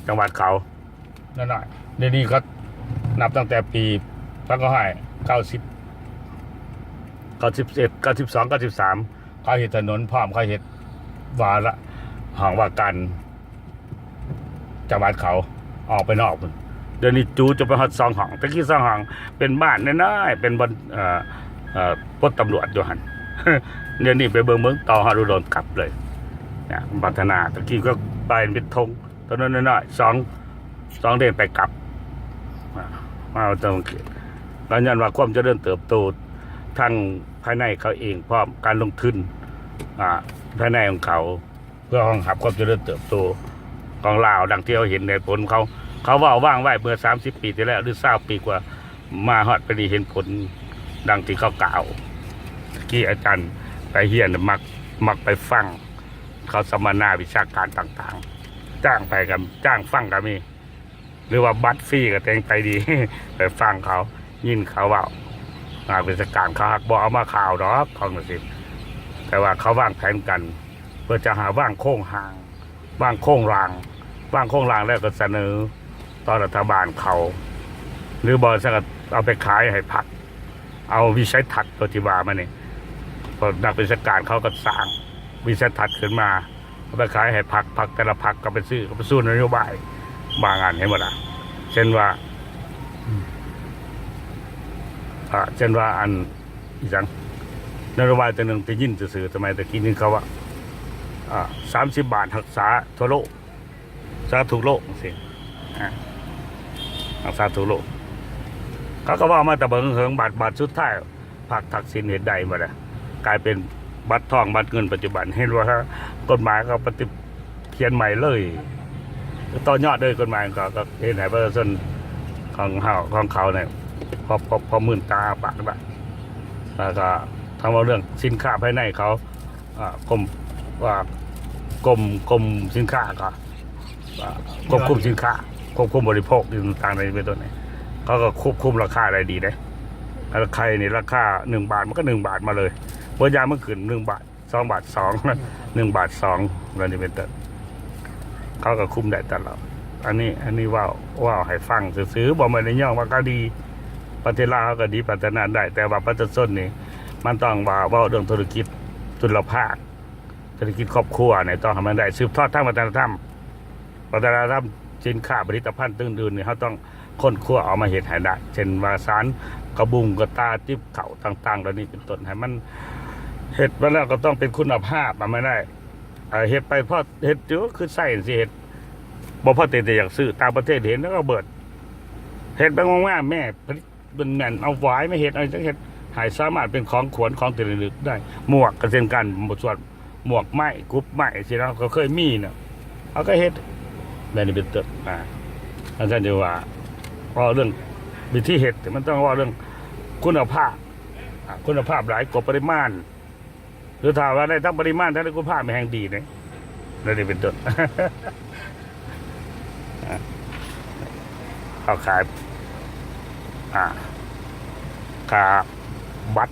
ຈັງຫວັດເຂົານ້ອຍໆ. ດຽວນີ້ເຂົານັບຕັ້ງແຕ່ປີສອງພັນເກົ້າຮ້ອຍເກົ້າສິບ ເກົ້າສິບເອັດ ເກົ້າສິບສອງ ເກົ້າສິບສາມ ເຂົາເຮັດຖະໜົນພ້ອມ ເຂົາເຮັດວ່າລະ ຫ້ອງວ່າການຈັງຫວັດເຂົາອອກໄປນອກພຸ້ນ. ດຽວນີ້ຈູຈົນໄປຮອດສອງຫ້ອງ ແຕ່ກີ້ສອງຫ້ອງເປັນບ້ານນ້ອຍໆ ເປັນບ່ອນ ເອີ ເອີ ປົດຕຳຫຼວດຢູ່ຫັ້ນ. ດຽວນີ້ໄປເບິ່ງ ເບິ່ງຕໍ່ຮອດອຸດອນກັບເລີຍນະ ພັດທະນາ. ແຕ່ກີ້ກໍໄປເປັນທົ່ງ ຖະໜົນນ້ອຍໆ ສອງ ສອງເລນໄປກັບ ອ່າ ເຮົາຕ້ອງ ກໍຍ້ອນວ່າຄວາມຈະເລີນເຕີບໂຕທາງພາຍໃນເຂົາເອງພ້ອມ ການລົງທຶນ ອ່າ ພາຍໃນຂອງເຂົາ ເພື່ອຮອງຮັບຄວາມຈະເລີນເຕີບໂຕຂອງລາວ ດັ່ງທີ່ເຮົາເຫັນໃນຜົນເຂົາ ເຂົາເວົ້າວາງໄວ້ເມື່ອສາມສິບປີທີ່ແລ້ວ ຫຼື ຊາວປີກວ່າ ມາຮອດປານນີ້ເຫັນຜົນດັ່ງທີ່ເຂົາກ່າວ. ຕະກີ້ອາຈານໄປຮຽນ ມັກ ມັກໄປຟັງ ເຂົາສຳມະນາວິຊາການຕ່າງໆ ຈ້າງໄປກໍ ຈ້າງຟັງກໍມີ ຫຼືວ່າບັດຟຣີກໍແຕ່ງໄປດີ ໄປຟັງເຂົາ ຍິນເຂົາເວົ້າ. ນັກວິຊາການເຂົາຫາກບໍ່ເອົາມາຂ່າວດອກ ຂອງຈັ່ງຊີ້ ແຕ່ວ່າເຂົາວາງແຜນກັນ ເພື່ອຈະຫາວາງໂຄງຮ່າງ ວາງໂຄງຮ່າງ ວາງໂຄງຮ່າງແລ້ວກໍສະເໜີຕໍ່ລັດຖະບານເຂົາ ຫຼືບໍ່ຊັ້ນກໍເອົາໄປຂາຍໃຫ້ພັກ ເອົາວິໄສທັດຕົວທີ່ວ່າມານີ້ ພວກນັກວິຊາການເຂົາກໍສ້າງວິໄສທັດຂຶ້ນມາ ເອົາໄປຂາຍໃຫ້ພັກ ພັກແຕ່ລະພັກກໍໄປຊື້ ກໍໄປສູ້ນະໂຍບາຍບາງອັນ ເຫັນບໍ່ລະ? ເຊັ່ນວ່າ ອ່າ ເຊັ່ນວ່າອັນ ອີຫຍັງ ນະໂຍບາຍຕົວໜຶ່ງ ໄດ້ຍິນຊື່ໆ ສະໄໝແຕ່ກີ້ນີ້ເຂົາວ່າ ອ່າ ສາມສິບບາດຮັກສາທົ່ວໂລກ ສາທຸໂລກຈັ່ງຊີ້ ອ່າ ຮັກສາທຸໂລກ ເຂົາກໍເວົ້າມາແຕ່ເບິ່ງເຫິງ ບາດ ບາດສຸດທ້າຍ ພັກທັກສິນເຮັດໄດ້ບໍ່ລະ ກາຍເປັນບັດທອງບັດເງິນປັດຈຸບັນ ເຫັນວ່າກົດໝາຍກໍປະຕິ ຂຽນໃໝ່ເລີຍ ຕໍ່ຍອດເລີຍ ກົດໝາຍກໍ ກໍເຮັດໃຫ້ປະຊາຊົນຂອງເຮົາ ຂອງເຂົານີ້ ພໍ ພໍ ພໍມື່ນຕາອ້າປາກໄດ້ ແລ້ວກໍຖ້າເວົ້າເລື່ອງສິນຄ້າພາຍໃນເຂົາ ອ່າ ກົມ ວ່າ ກົມ ກົມສິນຄ້າກໍ ອ່າ ຄວບຄຸມສິນຄ້າ ຄວບຄຸມບໍລິໂພກ ອີ່ຫຍັງຕ່າງໆ ນີ້ເປັນຕົ້ນ ເຂົາກໍຄວບຄຸມລາຄາໄດ້ດີເດ້ ແລ້ວໄຂ່ນີ້ລາຄາໜຶ່ງບາດ ມັນກໍໜຶ່ງບາດມາເລີຍ ບໍ່ຢ່າງມັນຂຶ້ນໜຶ່ງບາດ ສອງບາດສອງ ໜຶ່ງບາດສອງ ແນວນີ້ເປັນຕົ້ນ ເຂົາກໍຄຸມໄດ້ຕະຫຼອດ ອັນນີ້ ອັນນີ້ເວົ້າ ເວົ້າໃຫ້ຟັງຊື່ໆ ບໍ່ແມ່ນໄດ້ຍ້ອງວ່າເຂົາດີ ປະເທດລາວເຮົາກໍດີ ພັດທະນາໄດ້ ແຕ່ວ່າປະຊາຊົນນີ້ ມັນຕ້ອງວ່າເວົ້າເລື່ອງທຸລະກິດຈຸລະພາກ ເສດຖະກິດຄອບຄົວນີ້ ຕ້ອງໃຫ້ມັນໄດ້ສືບທອດທາງວັດທະນະທຳ ວັດທະນະທຳ ສິນຄ້າ ຜະລິດຕະພັນອື່ນໆນີ້ ເຮົາຕ້ອງຄົ້ນຄວ້າເອົາມາເຮັດໃຫ້ໄດ້ ເຊັ່ນວ່າສານກະບຸງກະຕາ ຕິບເຂົ້າຕ່າງໆ ເຫຼົ່ານີ້ເປັນຕົ້ນ ໃຫ້ມັນ ເຮັດມາແລ້ວກໍຕ້ອງເປັນຄຸນນະພາບ ເອົາມາໄດ້ ເຮັດໄປພໍເຮັດຢູ່ ຄືໃຊ້ຊິເຮັດ ບໍ່ພໍເຕັນແຕ່ຢາກຊື້ ຕ່າງປະເທດເຫັນແລ້ວກໍເບີດ ເຮັດແບບງາມໆ ແມ້ ມັນແມ່ນເອົາຫວາຍມາເຮັດ ເອົາຫຍັງເຮັດໃຫ້ສາມາດເປັນຂອງຂວັນ ຂອງທີ່ລະລຶກໄດ້ ໝວກກໍເຊັ່ນກັນ ສ່ວນໝວກໄມ້ ກຸບໄມ້ຊີ້ນະ ກໍເຄີຍມີນະ ເຮົາກໍເຮັດ ແບບນີ້ເປັນຕົ້ນ ອ່າ ອັນຊັ້ນຈະວ່າ ເວົ້າເລື່ອງວິທີເຮັດ ມັນຕ້ອງເວົ້າເລື່ອງຄຸນນະພາບ ອ່າ ຄຸນນະພາບຫຼາຍກວ່າປະລິມານ ຫຼືຖ້າວ່າໄດ້ທັງປະລິມານ ທັງຄຸນນະພາບ ແມ່ນແຮ່ງດີເດ້ ແນວນີ້ເປັນຕົ້ນ ເຮົາຂາຍ ອ່າ ຄ່າບັດ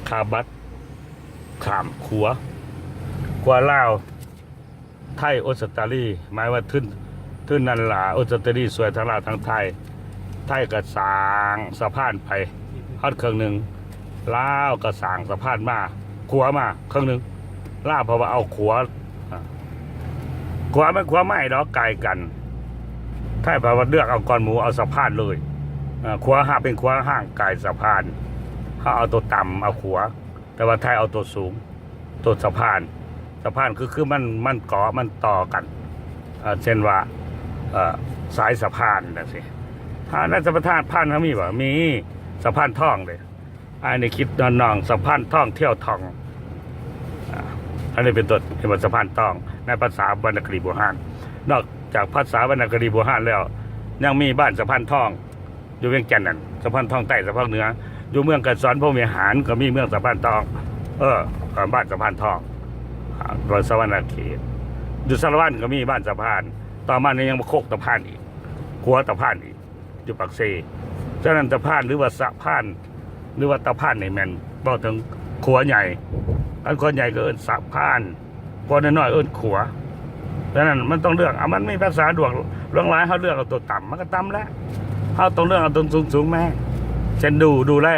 ຄ່າບັດຂ້າມຂົວ ຂົວລາວ ໄທ ອົດສະຕາລີ ໝາຍວ່າທຶນ ທຶນນັ້ນລະ ອົດສະຕາລີຊ່ວຍທັງລາວທັງໄທ ໄທກໍສ້າງສະພານໄປຮອດເຄິ່ງໜຶ່ງ ລາວກໍສ້າງສະພານມາ ຂົວມາເຄິ່ງໜຶ່ງ ລາວເພາະວ່າເອົາຂົວ ອ່າ ຂົວແມ່ນຂົວໄມ້ດອກ ກາຍກັນ ໄທເພາະວ່າເລືອກເອົາກ່ອນໝູ່ ເອົາສະພານເລີຍ ອ່າ ຂົວຫາກເປັນຂົວຮ່າງກາຍສະພານ ເຮົາເອົາໂຕຕ່ຳເອົາຂົວ ແຕ່ວ່າໄທເອົາໂຕສູງ ໂຕສະພານ ສະພານຄື ຄືມັນ ມັນເກາະ ມັນຕໍ່ກັນ ເອີ່ ເຊັ່ນວ່າ ເອີ່ ສາຍສະພານຈັ່ງຊີ້ ຖ້າໃນສະພານ ພານເຮົາມີບໍ່? ມີ ສະພານທອງເດ້ ອ້າຍນີ້ຄິດນ້ອງໆ ສະພານທອງທ່ຽວທ່ອງ ອ່າ ອັນນີ້ເປັນຕົ້ນ ເອີ້ນວ່າສະພານທອງ ໃນພາສາວັນນະຄະດີບູຮານ ນອກຈາກພາສາວັນນະຄະດີບູຮານແລ້ວ ຍັງມີບ້ານສະພານທອງ ຢູ່ວຽງຈັນນັ້ນ ສະພານທອງໃຕ້ ສະພານເໜືອ ຢູ່ເມືອງໄກສອນ ພົມວິຫານ ກໍມີເມືອງສະພານທອງ ເອີ ບ້ານສະພານທອງ ອ່າ ສະຫວັນນະເຂດ ຢູ່ສາລະວັນກໍມີບ້ານສະພານ ຕໍ່ມານີ້ຍັງມາໂຄກຕະພານອີກ ຂົວຕະພານອີກ ຢູ່ປາກເຊ ສະນັ້ນ ຕະພານ ຫຼືວ່າສະພານ ຫຼືວ່າຕະພານນີ້ແມ່ນເວົ້າເຖິງຂົວໃຫຍ່ ຄັນຂົວໃຫຍ່ກໍເອີ້ນສະພານ ຂົວນ້ອຍໆເອີ້ນຂົວ ສະນັ້ນມັນຕ້ອງເລືອກ ເອົາ ມັນມີພາສາຫຼວງ ຫຼວງຫຼາຍ ເຮົາເລືອກເອົາຕົວຕ່ຳ ມັນກໍຕ່ຳແຫຼະ ເຮົາຕ້ອງເລືອກເອົາຕົວສູງໆແມ້ ເຊັ່ນດູ ດູແລ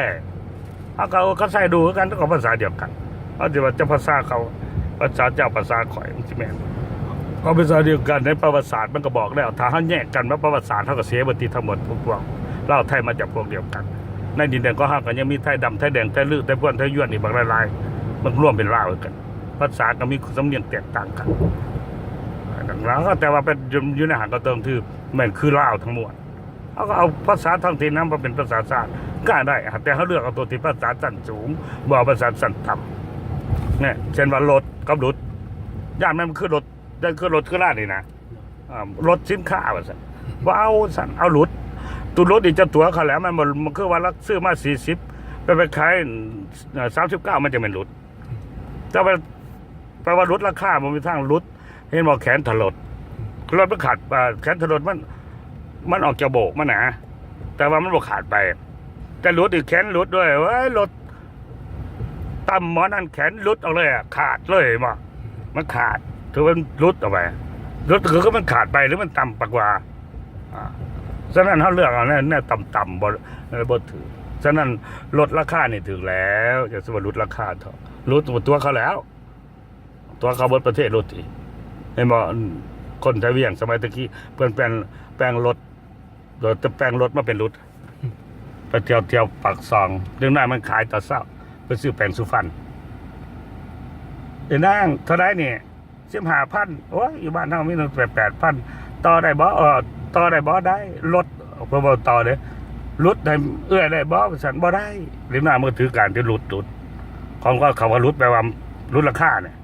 ເຮົາກໍເອົາ ກໍໃຊ້ດູຄືກັນ ກໍພາສາດຽວກັນ ເຮົາຊິວ່າເຈົ້າພາສາເຂົາ ພາສາເຈົ້າພາສາຂ້ອຍ ມັນຊິແມ່ນ ເອົາພາສາດຽວກັນ ໃນປະຫວັດສາດມັນກໍບອກແລ້ວ ຖ້າເຮົາແຍກກັນວ່າປະຫວັດສາດ ເຮົາກໍເສຍເບິດຕິທັງໝົດ ພວກລາວໄທມາຈາກພວກດຽວກັນ ໃນດິນແດນຂອງເຮົາກໍຍັງມີໄທດຳ ໄທແດງ ໄທລຶ ໄທພວນ ໄທຢວນ ອີກບັກຫຼາຍໆ ມັນລວມເປັນລາວຄືກັນ ພາສາກໍມີສຳນຽງແຕກຕ່າງກັນ ແຕ່ວ່າເປັນ ຢູ່ ຢູ່ໃນຫັ້ນກໍຕ້ອງຖືແມ່ນຄືລາວທັງມວນ ເຮົາກໍເອົາພາສາທ້ອງຖິ່ນນຳມາເປັນພາສາຊາດກໍໄດ້ ແຕ່ເຮົາເລືອກເອົາຕົວທີ່ພາສາຊັ້ນສູງ ບໍ່ເອົາພາສາຊັ້ນຕ່ຳ ເຊັ່ນວ່າລົດກັບຫຼຸດ ຢ້ານແມ່ນມັນຄືລົດ ຢ້ານຄືລົດຄືລານີ້ນະ ອ່າ ລົດສິນຄ້າວ່າຊັ້ນ ບໍ່ເອົາຊັ້ນ ເອົາຫຼຸດ ຕົວຫຼຸດນີ້ເຈົ້າຕົວະເຂົາແລ້ວ ມັນບໍ່ ມັນຄືວ່າລັກຊື້ມາສີ່ສິບ ໄປ ໄປຂາຍ ເອີ່ ສາມສິບເກົ້າ ມັນຈະແມ່ນຫຼຸດ ແຕ່ວ່າ ແປວ່າຫຼຸດລາຄາ ບໍ່ມີທາງຫຼຸດ ເຫັນບໍ່ ແຂນທະລົດ ລົດມັນຂາດ ເອີ່ ແຂນທະລົດມັນ ມັນອອກຈາກໂບກມັນນະ ແຕ່ວ່າມັນບໍ່ຂາດໄປ ແຕ່ຫຼຸດນີ້ແຂນຫຼຸດເລີຍ ໂອ້ຍ ລົດ ຕຳໝໍນັ້ນແຂນຫຼຸດອອກເລີຍອະ ຂາດເລີຍ ເຫັນບໍ່ ມັນຂາດ ຖືວ່າຫຼຸດອອກໄປ ຫຼຸດກໍຄືມັນຂາດໄປ ຫຼືມັນຕ່ຳປາກວ່າ ອ່າ ສະນັ້ນເຮົາເລືອກເອົາແນວ ແນວຕ່ຳໆ ບໍ່ ບໍ່ຖືກ ສະນັ້ນລົດລາຄານີ້ຖືກແລ້ວ ຢ່າຊິວ່າຫຼຸດລາຄາເຖາະ ຫຼຸດຕົວະເຂົາແລ້ວ ຕົວະເຂົາເບິດປະເທດໂລດຕິ ເຫັນບໍ່ ຄົນໄທວຽງສະໄໝແຕ່ກີ້ ເພິ່ນແປງ ແປງລົດ ແຕ່ແປງລົດມາເປັນຫຼຸດ ไปเที่ยวเที่ยวปากซอง เด็กน้อยมันขายตอนเช้า ไปซื้อแปรงสีฟัน "เอ้ยนาง เท่าใดนี่" "สิบห้าพัน" "โอ๊ย อยู่บ้านเฮามีตั้งแต่แปดพัน ต่อได้บ่" "เออ ต่อได้บ่" "ได้ ลด" เพิ่นบ่ต่อเด้ "ลดให้เอื้อยได้บ่" ว่าซั่น "บ่ได้" เด็กน้อยมันก็ถือการที่ลด ลด ของเขา คำว่าลดแปลว่าลดราคาเนี่ย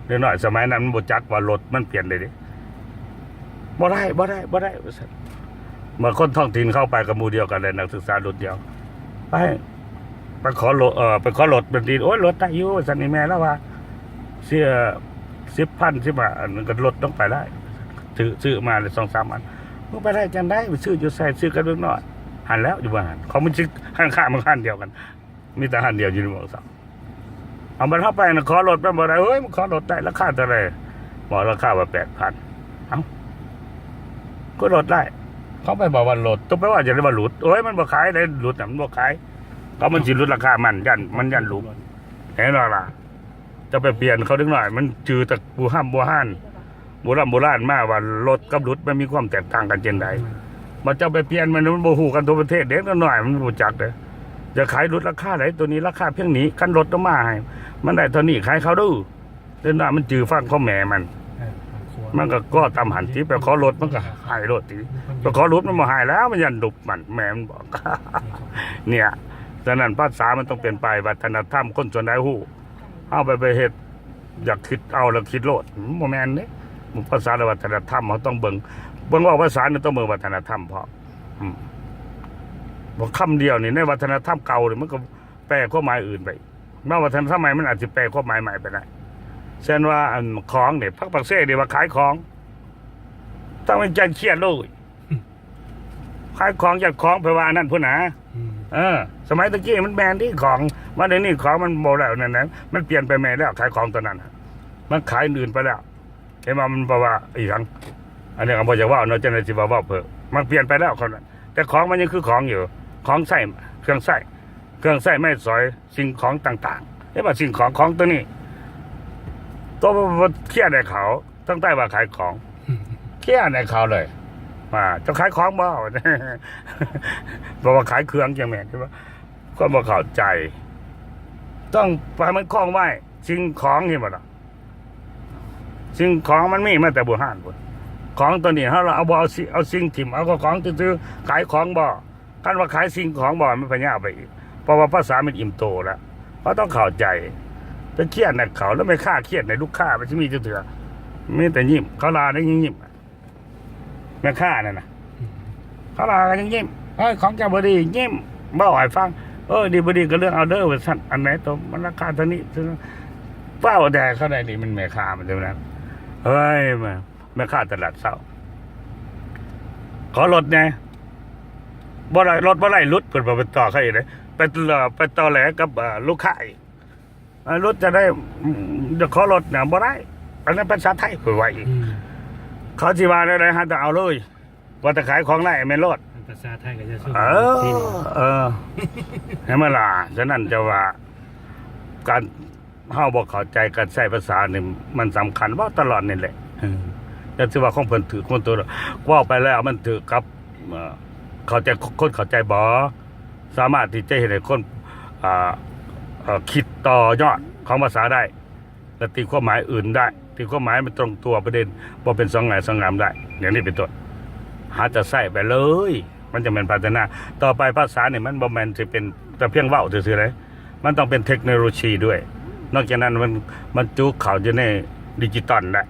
เด็กน้อยสมัยนั้นมันบ่จักว่ารถมันเปลี่ยนได้เด้ "บ่ได้ บ่ได้ บ่ได้" ว่าซั่น บางคนท้องถิ่นเข้าไปกับหมู่เดียวกันเลย นักศึกษารุ่นเดียว "ไป ไปขอรถ เอ่อ ไปขอรถ" มันดี "โอ๊ย ลดได้อยู่" ว่าซั่น อีแม่ลาวว่า "เสีย สิบพัน สิบห้า" อันนั้นก็ลดลงไปได้ ซื้อ ซื้อมาได้สองสามอัน "มึงไปได้จั่งใด ไปซื้ออยู่ไส" "ซื้อกับเด็กน้อย" หั้นแหล้ว อยู่บ้าน ของมันสิ ร้านค้ามันร้านเดียวกัน มีแต่ร้านเดียวอยู่ในเมืองสาม เอามันเข้าไปนะ ขอลดมันบ่ได้ "เฮ้ย มันขอลดได้ ราคาเท่าใด" "บอกราคาว่าแปดพัน" "เอ้า ก็ลดได้ เขาไปบอกว่าลด ต้องไปว่าจะได้ว่าหลุด โอ้ย มันบ่ขายได้ หลุดน่ะ มันบ่ขาย เขามันสิลดราคา มันย่าน มันย่านหลุด เห็นบ่ล่ะ จะไปเปลี่ยนเขาเด็กน้อย มันจือแต่บู่ฮ่ำบู่ฮ่าน โบร่ำโบราณมาว่าลดกับหลุดมันมีความแตกต่างกันจั่งใด บัดเจ้าไปเปลี่ยนมัน มันบ่ฮู้กันทั่วประเทศ เด็กน้อยมันบ่จักเด้ จะขายหลุดราคาใด ตัวนี้ราคาเพียงนี้ คันลดลงมาให้ มันได้เท่านี้ ขายเขาเด้อ เด็กน้อยมันจือฟังของแม่มัน เออ มันก็ก่อตามหั้นติ ไปขอลดมันก็ให้โลดติ ไปขอหลุดมันบ่ให้แล้ว มันย่านดุมัน แม่มันบอก เนี่ย ฉะนั้นภาษามันต้องเปลี่ยนไป วัฒนธรรมคนส่วนใดฮู้ เฮาไป ไปเฮ็ด อยากคิดเอาแล้วคิดโลด มันบ่แม่นเด้ ภาษาและวัฒนธรรมเฮาต้องเบิ่ง เบิ่งเว้าภาษานี่ต้องเบิ่งวัฒนธรรมพร้อม อืม บ่ คำเดียวนี่ในวัฒนธรรมเก่านี่มันก็แปลความหมายอื่นไป มาวัฒนธรรมใหม่มันอาจสิแปลความหมายใหม่ไปได้ เช่นว่า อัน ของนี่ ภาคปากเซนี่ว่าขายของ ต้องเป็นใจเขียนเลย ขายของ จัดของ แปลว่าอันนั้นพุ้นนะ อืม เออ สมัยตะกี้มันแม่นที่ของ มาเดี๋ยวนี้ของมันบ่แล้วนั่นนะ มันเปลี่ยนไปแม่นแล้ว ขายของตอนนั้นน่ะ มันขายอื่นไปแล้ว เห็นว่ามันแปลว่าอีหยัง อันนี้ก็บ่อยากเว้าเนาะ เจ้าหน้าที่ว่าเว้าเพิ่น มันเปลี่ยนไปแล้ว แต่ของมันยังคือของอยู่ ของใช้ เครื่องใช้ เครื่องใช้ไม้สอย สิ่งของต่างๆ เห็นว่าสิ่งของ ของตัวนี้ ตัวบ่เคลียร์ให้เขา ตั้งแต่ว่าขายของ เคลียร์ให้เขาเลย ว่า "เจ้าขายของบ่" บอกว่าขายเครื่องจั่งแม่น เห็นบ่ คนบ่เข้าใจ ต้องให้มันคล่องไว้ สิ่งของ เห็นบ่ล่ะ สิ่งของมันมีมาแต่โบราณพุ้น ของตัวนี้ เฮาเอาบ่ เอาสิ เอาสิ่งถิ่ม เอาของซื่อๆ ขายของบ่ คันว่าขายสิ่งของบ่ มันพยาไปอีก เพราะว่าภาษามันอิ่มโตแล้ว เขาต้องเข้าใจ ไปเครียดให้เขา แล้วแม่ค้าเครียดให้ลูกค้า มันสิมีจักเทื่อ มีแต่ยิ้ม เขาลาได้ยิ้ม แม่ค้านั่นน่ะ เขาลาก็ยังยิ้ม "เอ้ย ของเจ้าบ่ดี" ยิ้ม เว้าให้ฟัง "เออ ดีบ่ดีก็เลือกเอาเด้อ" ว่าซั่น "อันไหนตัวมันราคาเท่านี้ เท่านั้น" เว้าแต่เขาได้นี่ มันแม่ค้ามันเท่านั้น เฮ้ย มา แม่ค้าตลาดเช้า "ขอลดแหน่" "บ่ได้ ลดบ่ได้ หลุด" เพิ่นว่าไปต่อเขาอีกเด้ ไปต่อ ไปต่อแหลกับ เอ่อ ลูกค้าอีก "เอ่อ ลดจะได้ อืม จะขอลดนะ" "บ่ได้ อันนั้นภาษาไทย" เพิ่นว่าอีก อืม เขาสิว่าแนวใด หาแต่เอาเลย ว่าแต่ขายของได้แม่นโลด ภาษาไทยก็จะสู้ เออ เออ เห็นไหมล่ะ ฉะนั้นจะว่า การ เฮาบ่เข้าใจการใช้ภาษานี่มันสำคัญ เว้าตลอดนี่แหละ เออ แต่สิว่าของเพิ่นถืก ของตัว เว้าไปแล้วมันถืกกับ เอ่อ เข้าใจ คนเข้าใจบ่ สามารถที่จะเฮ็ดให้คน อ่า เอ่อ คิดต่อยอดของภาษาได้ และตีความหมายอื่นได้ ตีความหมายมันตรงตัวประเด็น บ่เป็นสองแง่สองงามได้ อย่างนี้เป็นต้น หาจะใช้ไปเลย มันจะแม่นพัฒนา ต่อไปภาษานี่มันบ่แม่นสิเป็นแต่เพียงเว้าซื่อๆเด้ มันต้องเป็นเทคโนโลยีด้วย นอกจากนั้นมันบรรจุเข้าอยู่ในดิจิตอลแล้ว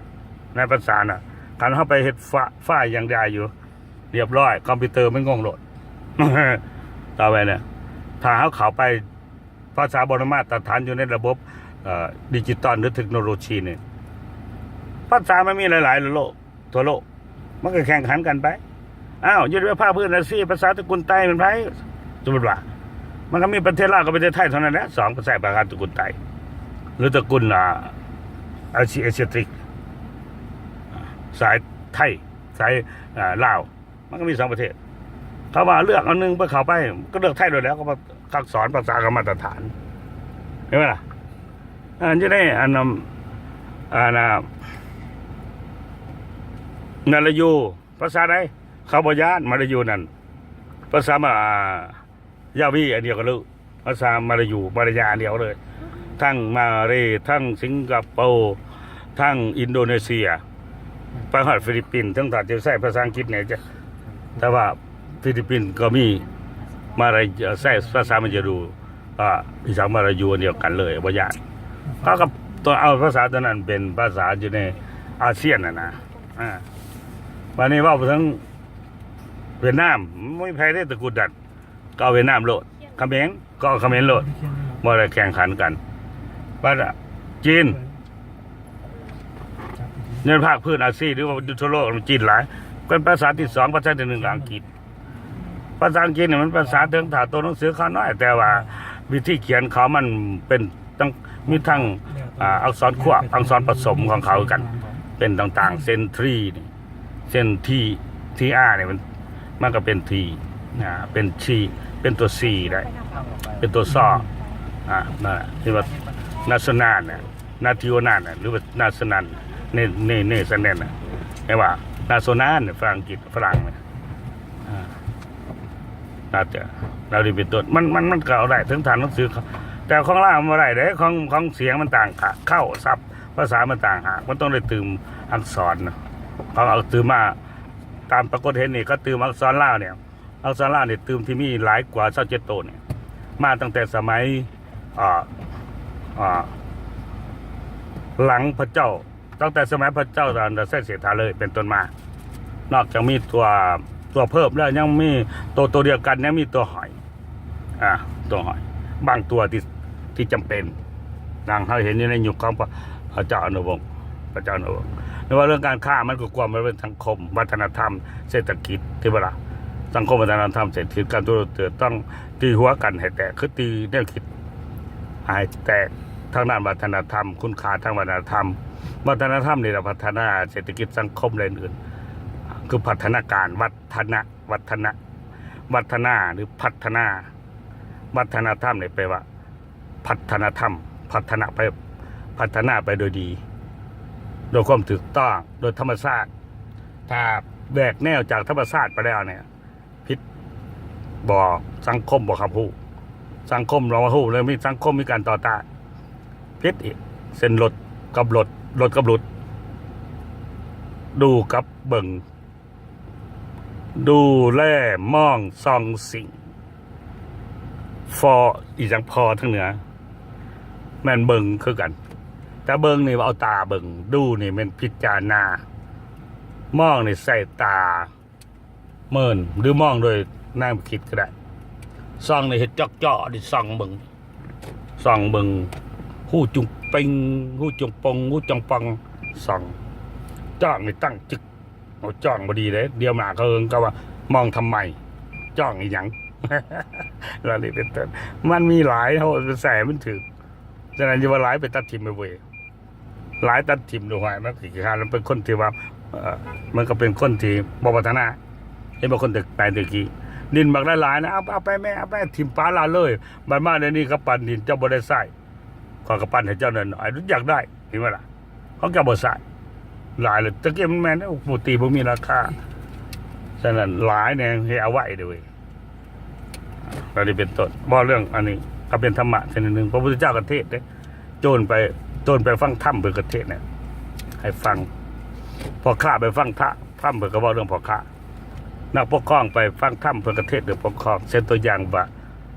ในภาษาน่ะ คันเฮาไปเฮ็ดฟ้า ฟ้าอย่างใดอยู่ เรียบร้อย คอมพิวเตอร์มันงงโลด ต่อไปเนี่ย ถ้าเฮาเข้าไป ภาษาบ่ได้มาตรฐานอยู่ในระบบ เอ่อ ดิจิตอลหรือเทคโนโลยีนี่ ภาษามันมีหลายๆโลก ทั่วโลก มันก็แข่งขันกันไป อ้าว อยู่ในภาคพื้นอาซี ภาษาตระกูลไตเป็นไผ สมมุติว่า มันก็มีประเทศลาวกับประเทศไทยเท่านั้นแหละ สอง ก็ใช้ภาษาตระกูลไต หรือตระกูล อ่า อาซี เอเชียติก สายไทย สาย อ่า ลาว มันก็มีสองประเทศ เขาว่าเลือกเอาหนึ่งไปเข้าไป ก็เลือกไทยโลดแหล้ว ก็ว่าอักษรภาษาก็มาตรฐาน เห็นไหมล่ะ อ่า อยู่ในอันนั้น อ่า นะ มลายู ภาษาใด เขาบ่ย้าน มลายูนั่น ภาษามา อ่า ຢາວີອັນດຽວກັນເລີຍ ພາສາມາລາຢູ ມາລາຍາອັນດຽວເລີຍ ທັງມາເລ ທັງສິງກະໂປ ທັງອິນໂດເນເຊຍ ໄປຮອດຟີລິບປິນ ເຖິງຖ້າຈະໃຊ້ພາສາອັງກິດແດ່ ແຕ່ວ່າຟີລິບປິນກໍມີມາລາຍາ ໃຊ້ພາສາມາລາຢູ ອ່າ ອີສານມາລາຢູອັນດຽວກັນເລີຍ ບໍ່ຍາກ. ເຂົາກໍຕ້ອງເອົາພາສາຕົວນັ້ນເປັນພາສາຢູ່ໃນອາຊຽນຫັ້ນນະ. ອ່າ ບາດນີ້ເວົ້າເຖິງຫວຽດນາມ ບໍ່ມີໃຜເດ້ຕະກຸນນັ້ນ ກໍເອົາຫວຽດນາມໂລດ ຂະເໝນກໍເອົາຂະເໝນໂລດ ບໍ່ໄດ້ແຂ່ງຂັນກັນ. ບາດຈີນ ໃນພາກພື້ນອາຊີ ຫຼືວ່າຢູ່ທົ່ວໂລກຈີນຫຼາຍ ເປັນພາສາທີສອງ ພາສາທີໜຶ່ງກໍອັງກິດ. ພາສາອັງກິດນີ້ມັນພາສາເຖິງຖ້າໂຕໜັງສືຂ້ານ້ອຍ ແຕ່ວ່າວິທີຂຽນເຂົາມັນເປັນ ຕ້ອງມີທັງ ອ່າ ອັກສອນຄວບ ອັກສອນປະສົມຂອງເຂົາຄືກັນ ເປັນຕ່າງໆ ເຊັ່ນ T ນີ້ ເຊັ່ນ T T R ນີ້ ມັນ ມັນກໍເປັນ T ອ່າ ເປັນ C ເປັນຕົວ C ໄດ້ ເປັນຕົວຊໍ ອ່າ ນັ້ນແຫຼະ ທີ່ວ່າ national ນະ national ນະ ຫຼືວ່າ national ໃນ ໃນ Netherlands ນະ ແປວ່າ national ນະ ພາສາອັງກິດ ຝຣັ່ງນະ ອ່າ ອາດຈະ ແນວນີ້ເປັນຕົ້ນ ມັນ ມັນ ມັນກໍເອົາໄດ້ເຖິງຖານໜັງສື ແຕ່ຂອງລາວມັນບໍ່ໄດ້ເດ້ ຂອງ ຂອງສຽງມັນຕ່າງຫາກ ເຄົ້າສັບພາສາມັນຕ່າງຫາກ ມັນຕ້ອງໄດ້ຕື່ມອັກສອນນະ. ເຂົາເອົາຕື່ມມາ ຕາມປາກົດເຫັນນີ້ ເຂົາຕື່ມອັກສອນລາວນີ້ ອັກສອນລາວນີ້ຕື່ມທີ່ມີຫຼາຍກວ່າຊາວເຈັດໂຕນີ້ ມາຕັ້ງແຕ່ສະໄໝ ອ່າ ອ່າ ຫຼັງພະເຈົ້າ ຕັ້ງແຕ່ສະໄໝພະເຈົ້າ ອັນ ໄຊເສດຖາເລີຍເປັນຕົ້ນມາ ນອກຈາກມີຕົວ ຕົວເພີ່ມແລ້ວ ຍັງມີໂຕ ໂຕດຽວກັນ ຍັງມີຕົວຫ້ອຍ ອ່າ ຕົວຫ້ອຍ ບາງຕົວທີ່ ທີ່ຈຳເປັນ ດັ່ງເຮົາເຫັນຢູ່ໃນຍຸກຂອງພະ ພະເຈົ້າອະນຸວົງ ພະເຈົ້າອະນຸວົງ. ແຕ່ວ່າເລື່ອງການຄ້າ ມັນກໍກວມໄປເປັນສັງຄົມ ວັດທະນະທຳ ເສດຖະກິດ ຖືວ່າລະ ສັງຄົມ ວັດທະນະທຳ ເສດຖະກິດ ການທຸລະກິດ ຕ້ອງຕີຫົວກັນໃຫ້ແຕກ ຄືຕີແນວຄິດ ໃຫ້ແຕກທາງດ້ານວັດທະນະທຳ ຄຸນຄ່າທາງວັດທະນະທຳ. ວັດທະນະທຳນີ້ລະພັດທະນາເສດຖະກິດສັງຄົມ ແລະ ອື່ນໆ ຄືພັດທະນາການ ວັດທະນະ ວັດທະນະ ວັດທະນາ ຫຼື ພັດທະນາ. ວັດທະນະທຳນີ້ແປວ່າພັດທະນາທຳ ພັດທະນາໄປ ພັດທະນາໄປໂດຍດີ ໂດຍຄວາມຖືກຕ້ອງ ໂດຍທຳມະຊາດ. ຖ້າແຫວກແນວຈາກທຳມະຊາດໄປແລ້ວນີ້ ຜິດ ບໍ່ ສັງຄົມບໍ່ຮັບຮູ້ ສັງຄົມບໍ່ຮັບຮູ້ ແລ້ວມີສັງຄົມມີການຕໍ່ຕ້ານ ຜິດອີກ ເຊັ່ນລົດກັບລົດ ລົດກັບຫຼຸດ ດູກັບເບິ່ງ ດູແລ ມອງ ສ່ອງ ສິງ ຟໍ ອີຫຍັງ ພໍ ທາງເໜືອ ແມ່ນເບິ່ງຄືກັນ ແຕ່ເບິ່ງນີ້ເອົາຕາເບິ່ງ ດູນີ້ແມ່ນພິຈາລະນາ ມອງນີ້ໃສ່ຕາ ເມີນ ຫຼື ມອງໂດຍແນວຄິດກໍໄດ້ ສ່ອງນີ້ເຮັດຈອກຈໍ່ນີ້ ສ່ອງເບິ່ງ ສ່ອງເບິ່ງ ຫູຈຸງເປັງ ຫູຈຸງປົງ ຫູຈ່ອງປ່ອງ ສ່ອງ ຈ້ອງນີ້ຕັ້ງຈຶກ ໂອ້ ຈ້ອງບໍ່ດີເດ້ ດຽວມາເຂົາເອີ້ນກໍວ່າ ມองทำไม ຈ້ອງອີຫຍັງ ແນວນີ້ເປັນຕົ້ນ ມັນມີຫຼາຍ ເຮົາໄປໃສ່ໃຫ້ມັນຖືກ ສະນັ້ນຢ່າວ່າຫຼາຍ ໄປຕັດຖິ້ມໄປເວີຍ ຫຼາຍຕັດຖິ້ມໂລດ ຫ້ວຍ ມັນກໍຄືມັນເປັນຄົນທີ່ວ່າ ເອີ ມັນກໍເປັນຄົນທີ່ບໍ່ພັດທະນາ ເຫັນບໍ່ ຄົນແຕ່ໄກແຕ່ກີ້ ດິນບັກຫຼາຍໆນະ ເອົາ ເອົາໄປແມ່ ເອົາໄປຖິ້ມປະລະເລີຍ ບັດມາດຽວນີ້ເຂົາປັນດິນ ເຈົ້າບໍ່ໄດ້ໃຊ້ ຂ້ອຍກໍປັນໃຫ້ເຈົ້າໜ້ອຍໆ ຢາກໄດ້ ເຫັນບໍ່ລະ ຂອງເຈົ້າບໍ່ໃຊ້ ຫຼາຍແລ້ວ ແຕ່ກີ້ມັນແມ່ນ ໂອ້ ບໍ່ຕີບໍ່ມີລາຄາ ສະນັ້ນຫຼາຍແນ່ ເຮັດເອົາໄວ້ເດີ້ເວີຍ. ອັນນີ້ເປັນຕົ້ນ ເວົ້າເລື່ອງອັນນີ້ກໍເປັນທຳມະຊະນິດໜຶ່ງ ພະພຸດທະເຈົ້າກໍເທດເດ້ ໂຈນໄປ ໂຈນໄປຟັງທຳເພິ່ນກໍເທດໃຫ້ຟັງ ພໍ່ຄ້າໄປຟັງທະ ທຳເພິ່ນກໍເວົ້າເລື່ອງພໍ່ຄ້າ ນັກປົກຄອງໄປຟັງທຳເພິ່ນກໍເທດເລື່ອງປົກຄອງ ເຊັ່ນຕົວຢ່າງວ່າ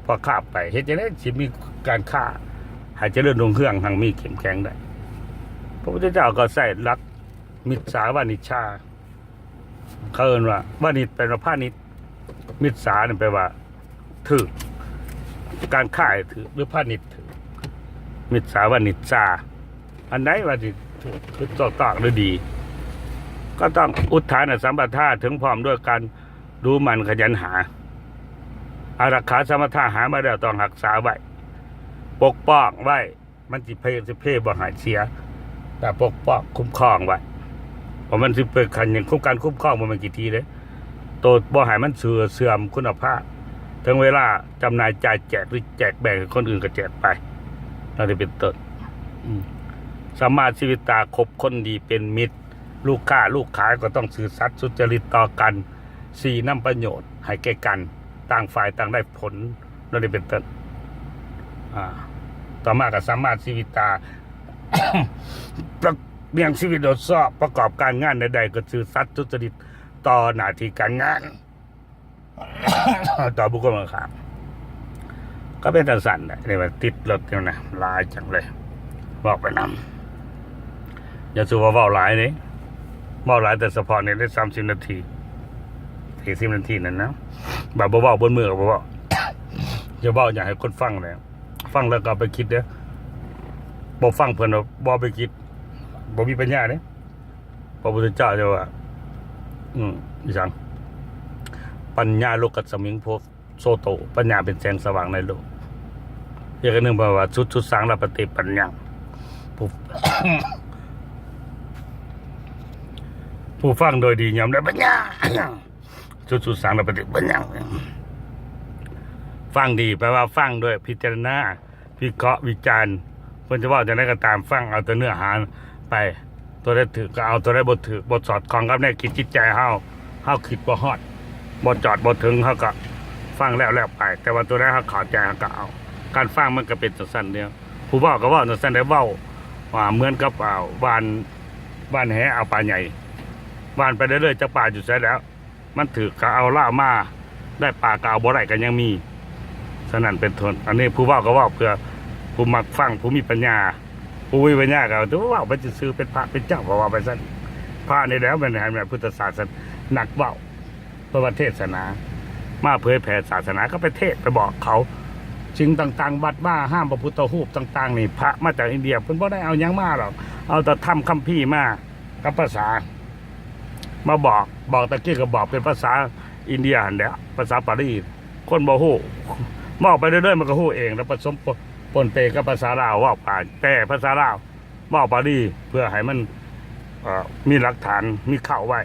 ພໍ່ຄ້າໄປເຮັດຈັ່ງໃດຊິມີການຄ້າໃຫ້ຈະເລີນຮຸ່ງເຮືອງ ຮັ່ງມີເຂັ້ມແຂງໄດ້ ພະພຸດທະເຈົ້າກໍໃຊ້ຫຼັກ ມິດສາວານິດຊາ ເຂົາເອີ້ນວ່າ ວານິດແປວ່າພານິດ ມິດສານີ້ແປວ່າຖືກ ການຄ້າຖືກ ຫຼື ພານິດຖືກ ມິດສາວານິດຊາ ອັນໃດວ່າຊິຖືກ ຄືຖືກຕ້ອງ ຫຼື ດີ ກໍຕ້ອງອຸດຖານະສຳປະທາ ເຖິງພ້ອມດ້ວຍການດຸໝັ່ນຂະຫຍັນຫາ ອາລັກຂາສຳປະທາຫາມາແລ້ວຕ້ອງຮັກສາໄວ້ ປົກປ້ອງໄວ້ ມັນຊິເພ ຊິເພບໍ່ໃຫ້ເສຍ ແຕ່ປົກປ້ອງຄຸ້ມຄອງໄວ້ ເພາະມັນຊິເປັນຂັ້ນ ການຄຸ້ມຄອງບໍ່ແມ່ນຂີ້ຖີ່ເດ້ ໂຕບໍ່ໃຫ້ມັນເສື່ອມ ເສື່ອມຄຸນນະພາບ ເຖິງເວລາຈຳໜ່າຍຈ່າຍແຈກ ຫຼື ແຈກແບ່ງໃຫ້ຄົນອື່ນກໍແຈກໄປ ນັ້ນເປັນຕົ້ນ ອືມ ສຳມາຊີວິດຕາ ຄົບຄົນດີເປັນມິດ ລູກຄ້າລູກຂາຍກໍຕ້ອງຊື່ສັດສຸດຈະລິດຕໍ່ກັນ ຊີ້ນຳປະໂຫຍດໃຫ້ແກ່ກັນ ຕ່າງຝ່າຍຕ່າງໄດ້ຜົນ ນັ້ນເປັນຕົ້ນ. ອາ ຕໍ່ມາກໍສາມາດຊີວິດຕາ ປະ ລ້ຽງຊີວິດໂດຍຊອບ ປະກອບການງານໃດໆ ກໍຊື່ສັດສຸດຈະລິດຕໍ່ໜ້າທີ່ການງານ ຕໍ່ບຸກຄົນຂ້າງ ກໍເປັນຈັ່ງຊັ້ນແຫຼະ. ນີ້ວ່າຕິດລົດຢູ່ນະ ຫຼາຍຈັງເລີຍ ບອກໄປນຳ. ຢ່າສູ່ວ່າເວົ້າຫຼາຍເດ້ ເວົ້າຫຼາຍແຕ່ສະເພາະນີ້ໄດ້ສາມສິບນາທີ ສີ່ສິບນາທີນັ້ນນະ ບາດບໍ່ເວົ້າເບິດມື້ກໍບໍ່ເວົ້າ. ຢ່າເວົ້າ ຢ່າໃຫ້ຄົນຟັງແຫຼະ ຟັງແລ້ວກໍເອົາໄປຄິດເດີ້. ບໍ່ຟັງເພິ່ນ ບໍ່ເອົາໄປຄິດ ບໍ່ມີປັນຍາເດ້. ພະພຸດທະເຈົ້າເຈົ້າວ່າ ອືມ ອີຫຍັງ ປັນຍາໂລກັດສະມິງ ໂພ ໂຊໂຕ ປັນຍາເປັນແສງສະຫວ່າງໃນໂລກ. ອີກອັນໜຶ່ງເພິ່ນວ່າ ສຸດ ສຸດສັງ ລະປະຕິປັນຍັງ ຜູ້ ຜູ້ຟັງໂດຍດີຍ່ອມໄດ້ປັນຍາ ສຸດ ສຸດສັງ ລະປະຕິປັນຍັງ. ຟັງດີແປວ່າຟັງໂດຍພິຈາລະນາ ວິເຄາະວິຈານ ເພິ່ນຈະເວົ້າຈັ່ງໃດກໍຕາມ ຟັງເອົາແຕ່ເນື້ອຫາໄປ. ຕົວໃດຖືກກໍເອົາ ຕົວໃດບໍ່ຖືກ ບໍ່ສອດຄ່ອງກັບແນວຄິດຈິດໃຈເຮົາ ເຮົາຄິດບໍ່ຮອດ ບໍ່ຈອດບໍ່ເຖິງ ເຮົາກໍຟັງແລ້ວແລ້ວໄປ. ແຕ່ວ່າຕົວໃດເຮົາເຂົ້າໃຈ ເຮົາກໍເອົາ. ການຟັງມັນກໍເປັນຈັ່ງຊັ້ນເດ. ຜູ້ເວົ້າກໍເວົ້າຈັ່ງຊັ້ນໄດ໋ ເວົ້າວ່າເໝືອນກັບ ອ່າ ຫວ່ານ ຫວ່ານແຫເອົາປາໃຫຍ່ ຫວ່ານໄປເລື້ອຍໆ ຈັກປາຢູ່ໃສແລ້ວ. ມັນຖືກກໍເອົາລາວມາ ໄດ້ປາກໍເອົາ ບໍ່ໄດ້ກໍຍັງມີ. ສະນັ້ນເປັນຕົ້ນ ອັນນີ້ຜູ້ເວົ້າກໍເວົ້າເພື່ອຜູ້ມັກຟັງ ຜູ້ມີປັນຍາ. ຜູ້ບໍ່ມີປັນຍາກໍເວົ້າໄປຊື່ໆ ເປັນພະເປັນເຈົ້າ ເຂົາເວົ້າໄປຊັ້ນ. ພະນີ້ແຫຼະແມ່ນໃຫ້ແມ່ນພຸດທະສາສະໜາ ນັກເວົ້າ ເພາະວ່າເທດສະໜາ ມາເຜີຍແຜ່ສາສະໜາ ກໍໄປເທດໄປບອກເຂົາ. ສິ່ງຕ່າງໆ ວັດວາອາຮາມ ພະພຸດທະຮູບຕ່າງໆນີ້ ພະມາຈາກອິນເດຍ ເພິ່ນບໍ່ໄດ້ເອົາຫຍັງມາດອກ ເອົາແຕ່ທຳຄຳພີມາກັບພາສາ ມາບອກ ບອກຕະກີ້ກໍບອກເປັນພາສາອິນເດຍຫັ້ນແຫຼະ ພາສາປາລີ ຄົນບໍ່ຮູ້ ເວົ້າໄປເລື້ອຍໆ ມັນກໍຮູ້ເອງ ແລ້ວປະສົມປົນເປກັບພາສາລາວ ເວົ້າໄປ ແປພາສາລາວ ເວົ້າປາລີ ເພື່ອໃຫ້ມັນ ເອີ ມີຫຼັກຖານ ມີເຄົ້າໄວ້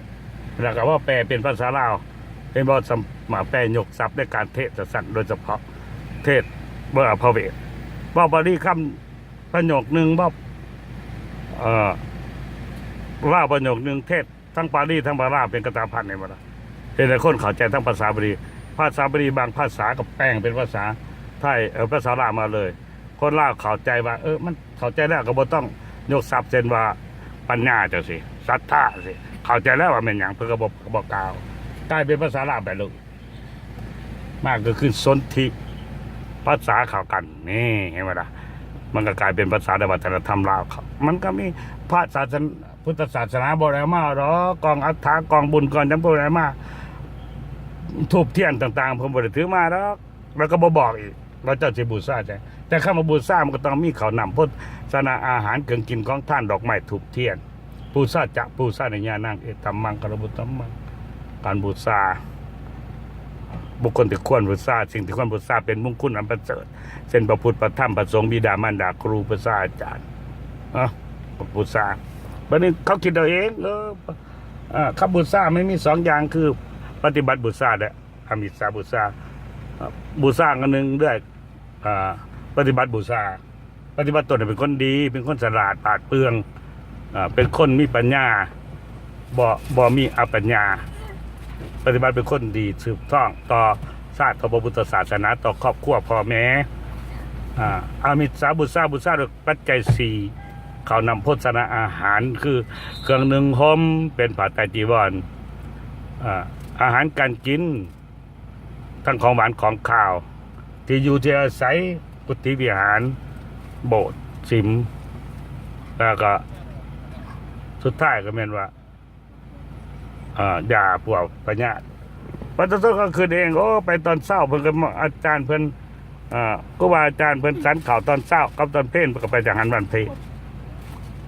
ແລ້ວກໍເວົ້າແປເປັນພາສາລາວ ເຫັນບໍ່? ສຳ ມາແປຍົກສັບໃນການເທດສະສັນ ໂດຍສະເພາະເທດ ເອີ ພະເວດ ເວົ້າປາລີຄຳ ປະໂຫຍກໜຶ່ງ ເວົ້າ ເອີ ລາວປະໂຫຍກໜຶ່ງ ເທດທັງປາລີທັງບາລາ ເປັນກະຕາພັນ ເຫັນບໍ່ລະ? ເຮັດໃຫ້ຄົນເຂົ້າໃຈທັງພາສາບາລີ ພາສາບາລີບາງພາສາກໍແປງເປັນພາສາໄທ ເອີ ພາສາລາວມາເລີຍ. ຄົນລາວເຂົ້າໃຈວ່າ ເອີ ມັນເຂົ້າໃຈແລ້ວກໍບໍ່ຕ້ອງຍົກສັບ ເຊັ່ນວ່າ ປັນຍາຈັ່ງຊີ້ ສັດທາຈັ່ງຊີ້ ເຂົ້າໃຈແລ້ວວ່າແມ່ນຫຍັງ ເພິ່ນກໍບໍ່ ບໍ່ກ່າວ ກາຍເປັນພາສາລາວໄປເລີຍ. ມາກໍຄືສົນທິພາສາເຂົ້າກັນ ນີ້ ເຫັນບໍ່ລະ? ມັນກໍກາຍເປັນພາສາໃນວັດທະນະທຳລາວເຂົາ ມັນກໍມີພະສາສະໜາ ພຸດທະສາສະໜາບໍ່ໄດ້ເອົາມາດອກ ກອງອັດຖະ ກອງບຸນ ກອງຫຍັງບໍ່ໄດ້ເອົາມາ ທູບທຽນຕ່າງໆ ເພິ່ນບໍ່ໄດ້ຖືມາດອກ ແລ້ວກໍບໍ່ບອກອີກວ່າເຈົ້າຊິບູຊາຫຍັງ ແຕ່ຄຳວ່າບູຊາ ມັນກໍຕ້ອງມີເຂົ້ານ້ຳ ໂພຊະນາອາຫານ ເຄື່ອງກິນຂອງທານ ດອກໄມ້ ທູບທຽນ. ປູຊາຈະ ປູຊານະຍານັງ ເອຕັມມັງຄະລະບຸດຕັມມັງ ການບູຊາ ບຸກຄົນທີ່ຄວນບູຊາ ສິ່ງທີ່ຄວນບູຊາ ເປັນມຸງຄຸນອັນປະເສີດ ເຊັ່ນ ພະພຸດ ພະທຳ ພະສົງ ບິດາມານດາ ຄູ ພາສາອາຈານ ເນາະ ບູຊາ. ບັດນີ້ເຂົາຄິດເອົາເອງ ເອີ ເອີ ຄຳບູຊາມັນມີສອງຢ່າງ ຄືປະຕິບັດບູຊາ ແລະ ອາມິດສາບູຊາ. ເອີ ບູຊາອັນໜຶ່ງເລື່ອຍ ອ່າ ປະຕິບັດບູຊາ ປະຕິບັດຕົນໃຫ້ເປັນຄົນດີ ເປັນຄົນສະຫຼາດປາດເປືອງ ເປັນຄົນມີປັນຍາ ບໍ່ ບໍ່ມີອະປັນຍາ ປະຕິບັດເປັນຄົນດີ ສືບທອດຕໍ່ຊາດ ຕໍ່ພະພຸດທະສາສະໜາ ຕໍ່ຄອບຄົວພໍ່ແມ່. ອາ ອາມິດສາບູຊາ ບູຊາດ້ວຍປັດໄຈສີ່ ເຂົ້ານ້ຳໂພຊະນາອາຫານ ຄືເຄື່ອງນຸ່ງຫົ່ມ ເປັນຜ້າໄຕຈີວອນ ອາ ອາຫານການກິນ ທັງຂອງຫວານຂອງຄາວ ທີ່ຢູ່ທີ່ອາໄສ ກຸຕິວິຫານ ໂບດ ສິມ ແລ້ວກໍສຸດທ້າຍກໍແມ່ນວ່າ ເອີ ຢາປົວພະຍາດ. ປະຊາຊົນກໍຄິດເອງ ໂອ້ ໄປຕອນເຊົ້າ ເພິ່ນກໍ ອາຈານເພິ່ນ ເອີ ຄູບາອາຈານເພິ່ນສັນເຂົ້າຕອນເຊົ້າກັບຕອນເພນ ເພິ່ນກໍໄປຈັງຫັນວັນເພນ.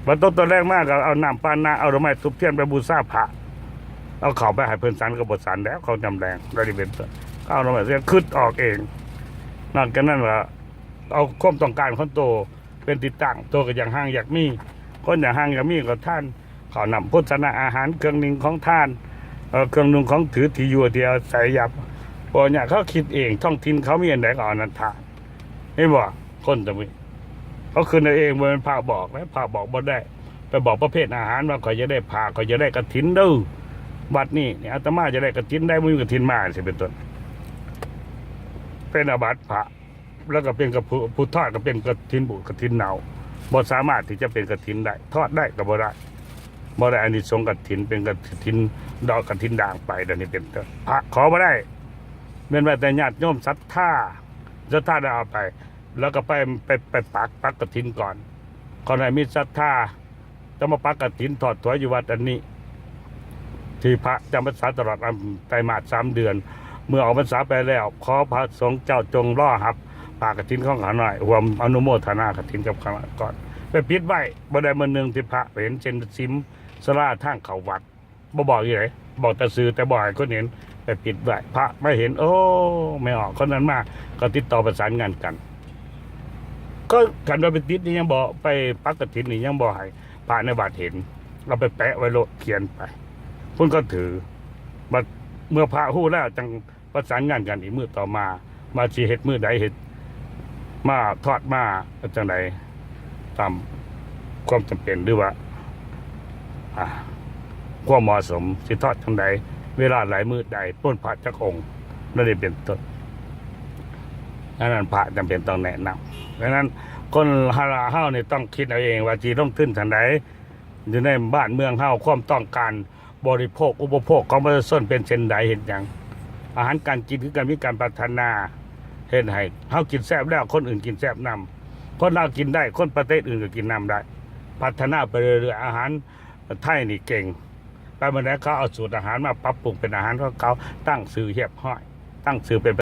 ບັດຕົກຕອນແລງມາກໍເອົານ້ຳປານະ ເອົາດອກໄມ້ທູບທຽນໄປບູຊາພະ ເອົາເຂົ້າໄປໃຫ້ເພິ່ນສັນກໍບໍ່ສັນແລ້ວ ເຂົາຍາມແລງ ໄດ້ເປັນ ເອົາດອກໄມ້ ຄຶດອອກເອງ. ນອກຈາກນັ້ນກໍເອົາຄວາມຕ້ອງການຂອງໂຕເປັນທີ່ຕັ້ງ ໂຕກໍຢາກຮັ່ງຢາກມີ ຄົນຢາກຮັ່ງຢາກມີກໍທານ ເຂົ້ານ້ຳໂພຊະນາອາຫານ ເຄື່ອງໜຶ່ງຂອງທານ ເອີ ເຄື່ອງນຸ່ງຂອງຖື ທີ່ຢູ່ທີ່ອາໄສ ຢາກບໍ່ຍາກ ເຂົາຄິດເອງ ທ້ອງຖິ່ນເຂົາມີອັນໃດກໍເອົາອັນນັ້ນທານ. ເຫັນບໍ່? ຄົນຈະມີ ເຂົາຄິດເອົາເອງ ບໍ່ແມ່ນພະບອກເດ້ ພະບອກບໍ່ໄດ້. ໄປບອກປະເພດອາຫານວ່າ ຂ້ອຍຢາກໄດ້ຜ້າ ຂ້ອຍຢາກໄດ້ກະຖິນເດີ້ ວັດນີ້ ອາດຕະມາຢາກໄດ້ກະຖິນໄດ໋ ບໍ່ມີກະຖິນມາ ຈັ່ງຊີ້ເປັນຕົ້ນ. ເປັນອາບັດພະ ແລ້ວກໍເປັນກະ ຜູ້ ຜູ້ທອດກໍເປັນກະຖິນບູດກະຖິນເນົ່າ ບໍ່ສາມາດທີ່ຈະເປັນກະຖິນໄດ້ ທອດໄດ້ກໍບໍ່ໄດ້ ບໍ່ໄດ້ອານິສົງກະຖິນ ເປັນກະຖິນດອກກະຖິນດ່າງໄປ ດຽວນີ້ເປັນຕົ້ນ ພະຂໍບໍ່ໄດ້ ເວັ້ນໄວ້ແຕ່ຍາດໂຍມສັດທາ ສັດທາໄດ້ເອົາໄປ ແລ້ວກໍໄປ ໄປ ໄປປັກ ປັກກະຖິນກ່ອນ ຂໍໃຫ້ມີສັດທາ ຈະມາປັກກະຖິນທອດຖວາຍຢູ່ວັດອັນນີ້ ທີ່ພະຈຳພັນສາຕະຫຼອດໄຕມາດສາມເດືອນ ເມື່ອອອກພັນສາໄປແລ້ວ ຂໍພະສົງເຈົ້າຈົ່ງລໍຮັບຜ້າກະຖິນຂອງຂ້ານ້ອຍ ຮ່ວມອະນຸໂມທະນາກະຖິນກັບຂ້ານ້ອຍກ່ອນ ໄປປິດໄວ້ ບໍ່ໄດ້ມື້ໜຶ່ງທີ່ພະໄປເຫັນເສັ້ນສິມສາລາທາງເຂົ້າວັດ ບໍ່ບອກອີ່ໃດ ບອກແຕ່ຊື່ ແຕ່ບໍ່ໃຫ້ຄົນເຫັນ ໄປປິດໄວ້ ພະມາເຫັນ ໂອ້ ແມ່ອອກຄົນນັ້ນມາ ກໍຕິດຕໍ່ປະສານງານກັນ ກໍຄັນວ່າໄປຕິດນີ້ຍັງບໍ່ ໄປປັກກະຖິນນີ້ຍັງບໍ່ໃຫ້ພະໃນວັດເຫັນ ເອົາໄປແປະໄວ້ໂລດ ຂຽນໄປ ຄົນກໍຖື ບັດເມື່ອພະຮູ້ແລ້ວ ຈັ່ງປະສານງານກັນອີກມື້ຕໍ່ມາ ວ່າຊິເຮັດມື້ໃດ ເຮັດມາທອດມາຈັ່ງໃດ ຕາມຄວາມຈຳເປັນ ຫຼືວ່າ ອ່າ ຄວາມເໝາະສົມ ຊິທອດຈັ່ງໃດ ເວລາໃດ ມື້ໃດ ໂປນພະຈັກອົງ ແນວນີ້ເປັນຕົ້ນ ອັນນັ້ນພະຈຳເປັນຕ້ອງແນະນຳ. ດັ່ງນັ້ນ ຄົນເຮົານີ້ຕ້ອງຄິດເອົາເອງວ່າຊິລົງທຶນທາງໃດ ຢູ່ໃນບ້ານເມືອງເຮົາ ຄວາມຕ້ອງການບໍລິໂພກອຸປະໂພກຂອງປະຊາຊົນເປັນເຊັ່ນໃດ ເຮັດຫຍັງ ອາຫານການກິນຄືກັນມີການພັດທະນາ ເຮັດໃຫ້ເຮົາກິນແຊບແລ້ວ ຄົນອື່ນກິນແຊບນຳ ຄົນລາວກິນໄດ້ ຄົນປະເທດອື່ນກໍກິນນຳໄດ້ ພັດທະນາໄປເລື້ອຍໆ ອາຫານໄທນີ້ເກັ່ງ ໄປບ່ອນໃດເຂົາເອົາສູດອາຫານມາປັບປຸງເປັນອາຫານຂອງເຂົາ ຕັ້ງຊື່ຮຽບຮ້ອຍ ຕັ້ງຊື່ເປັນ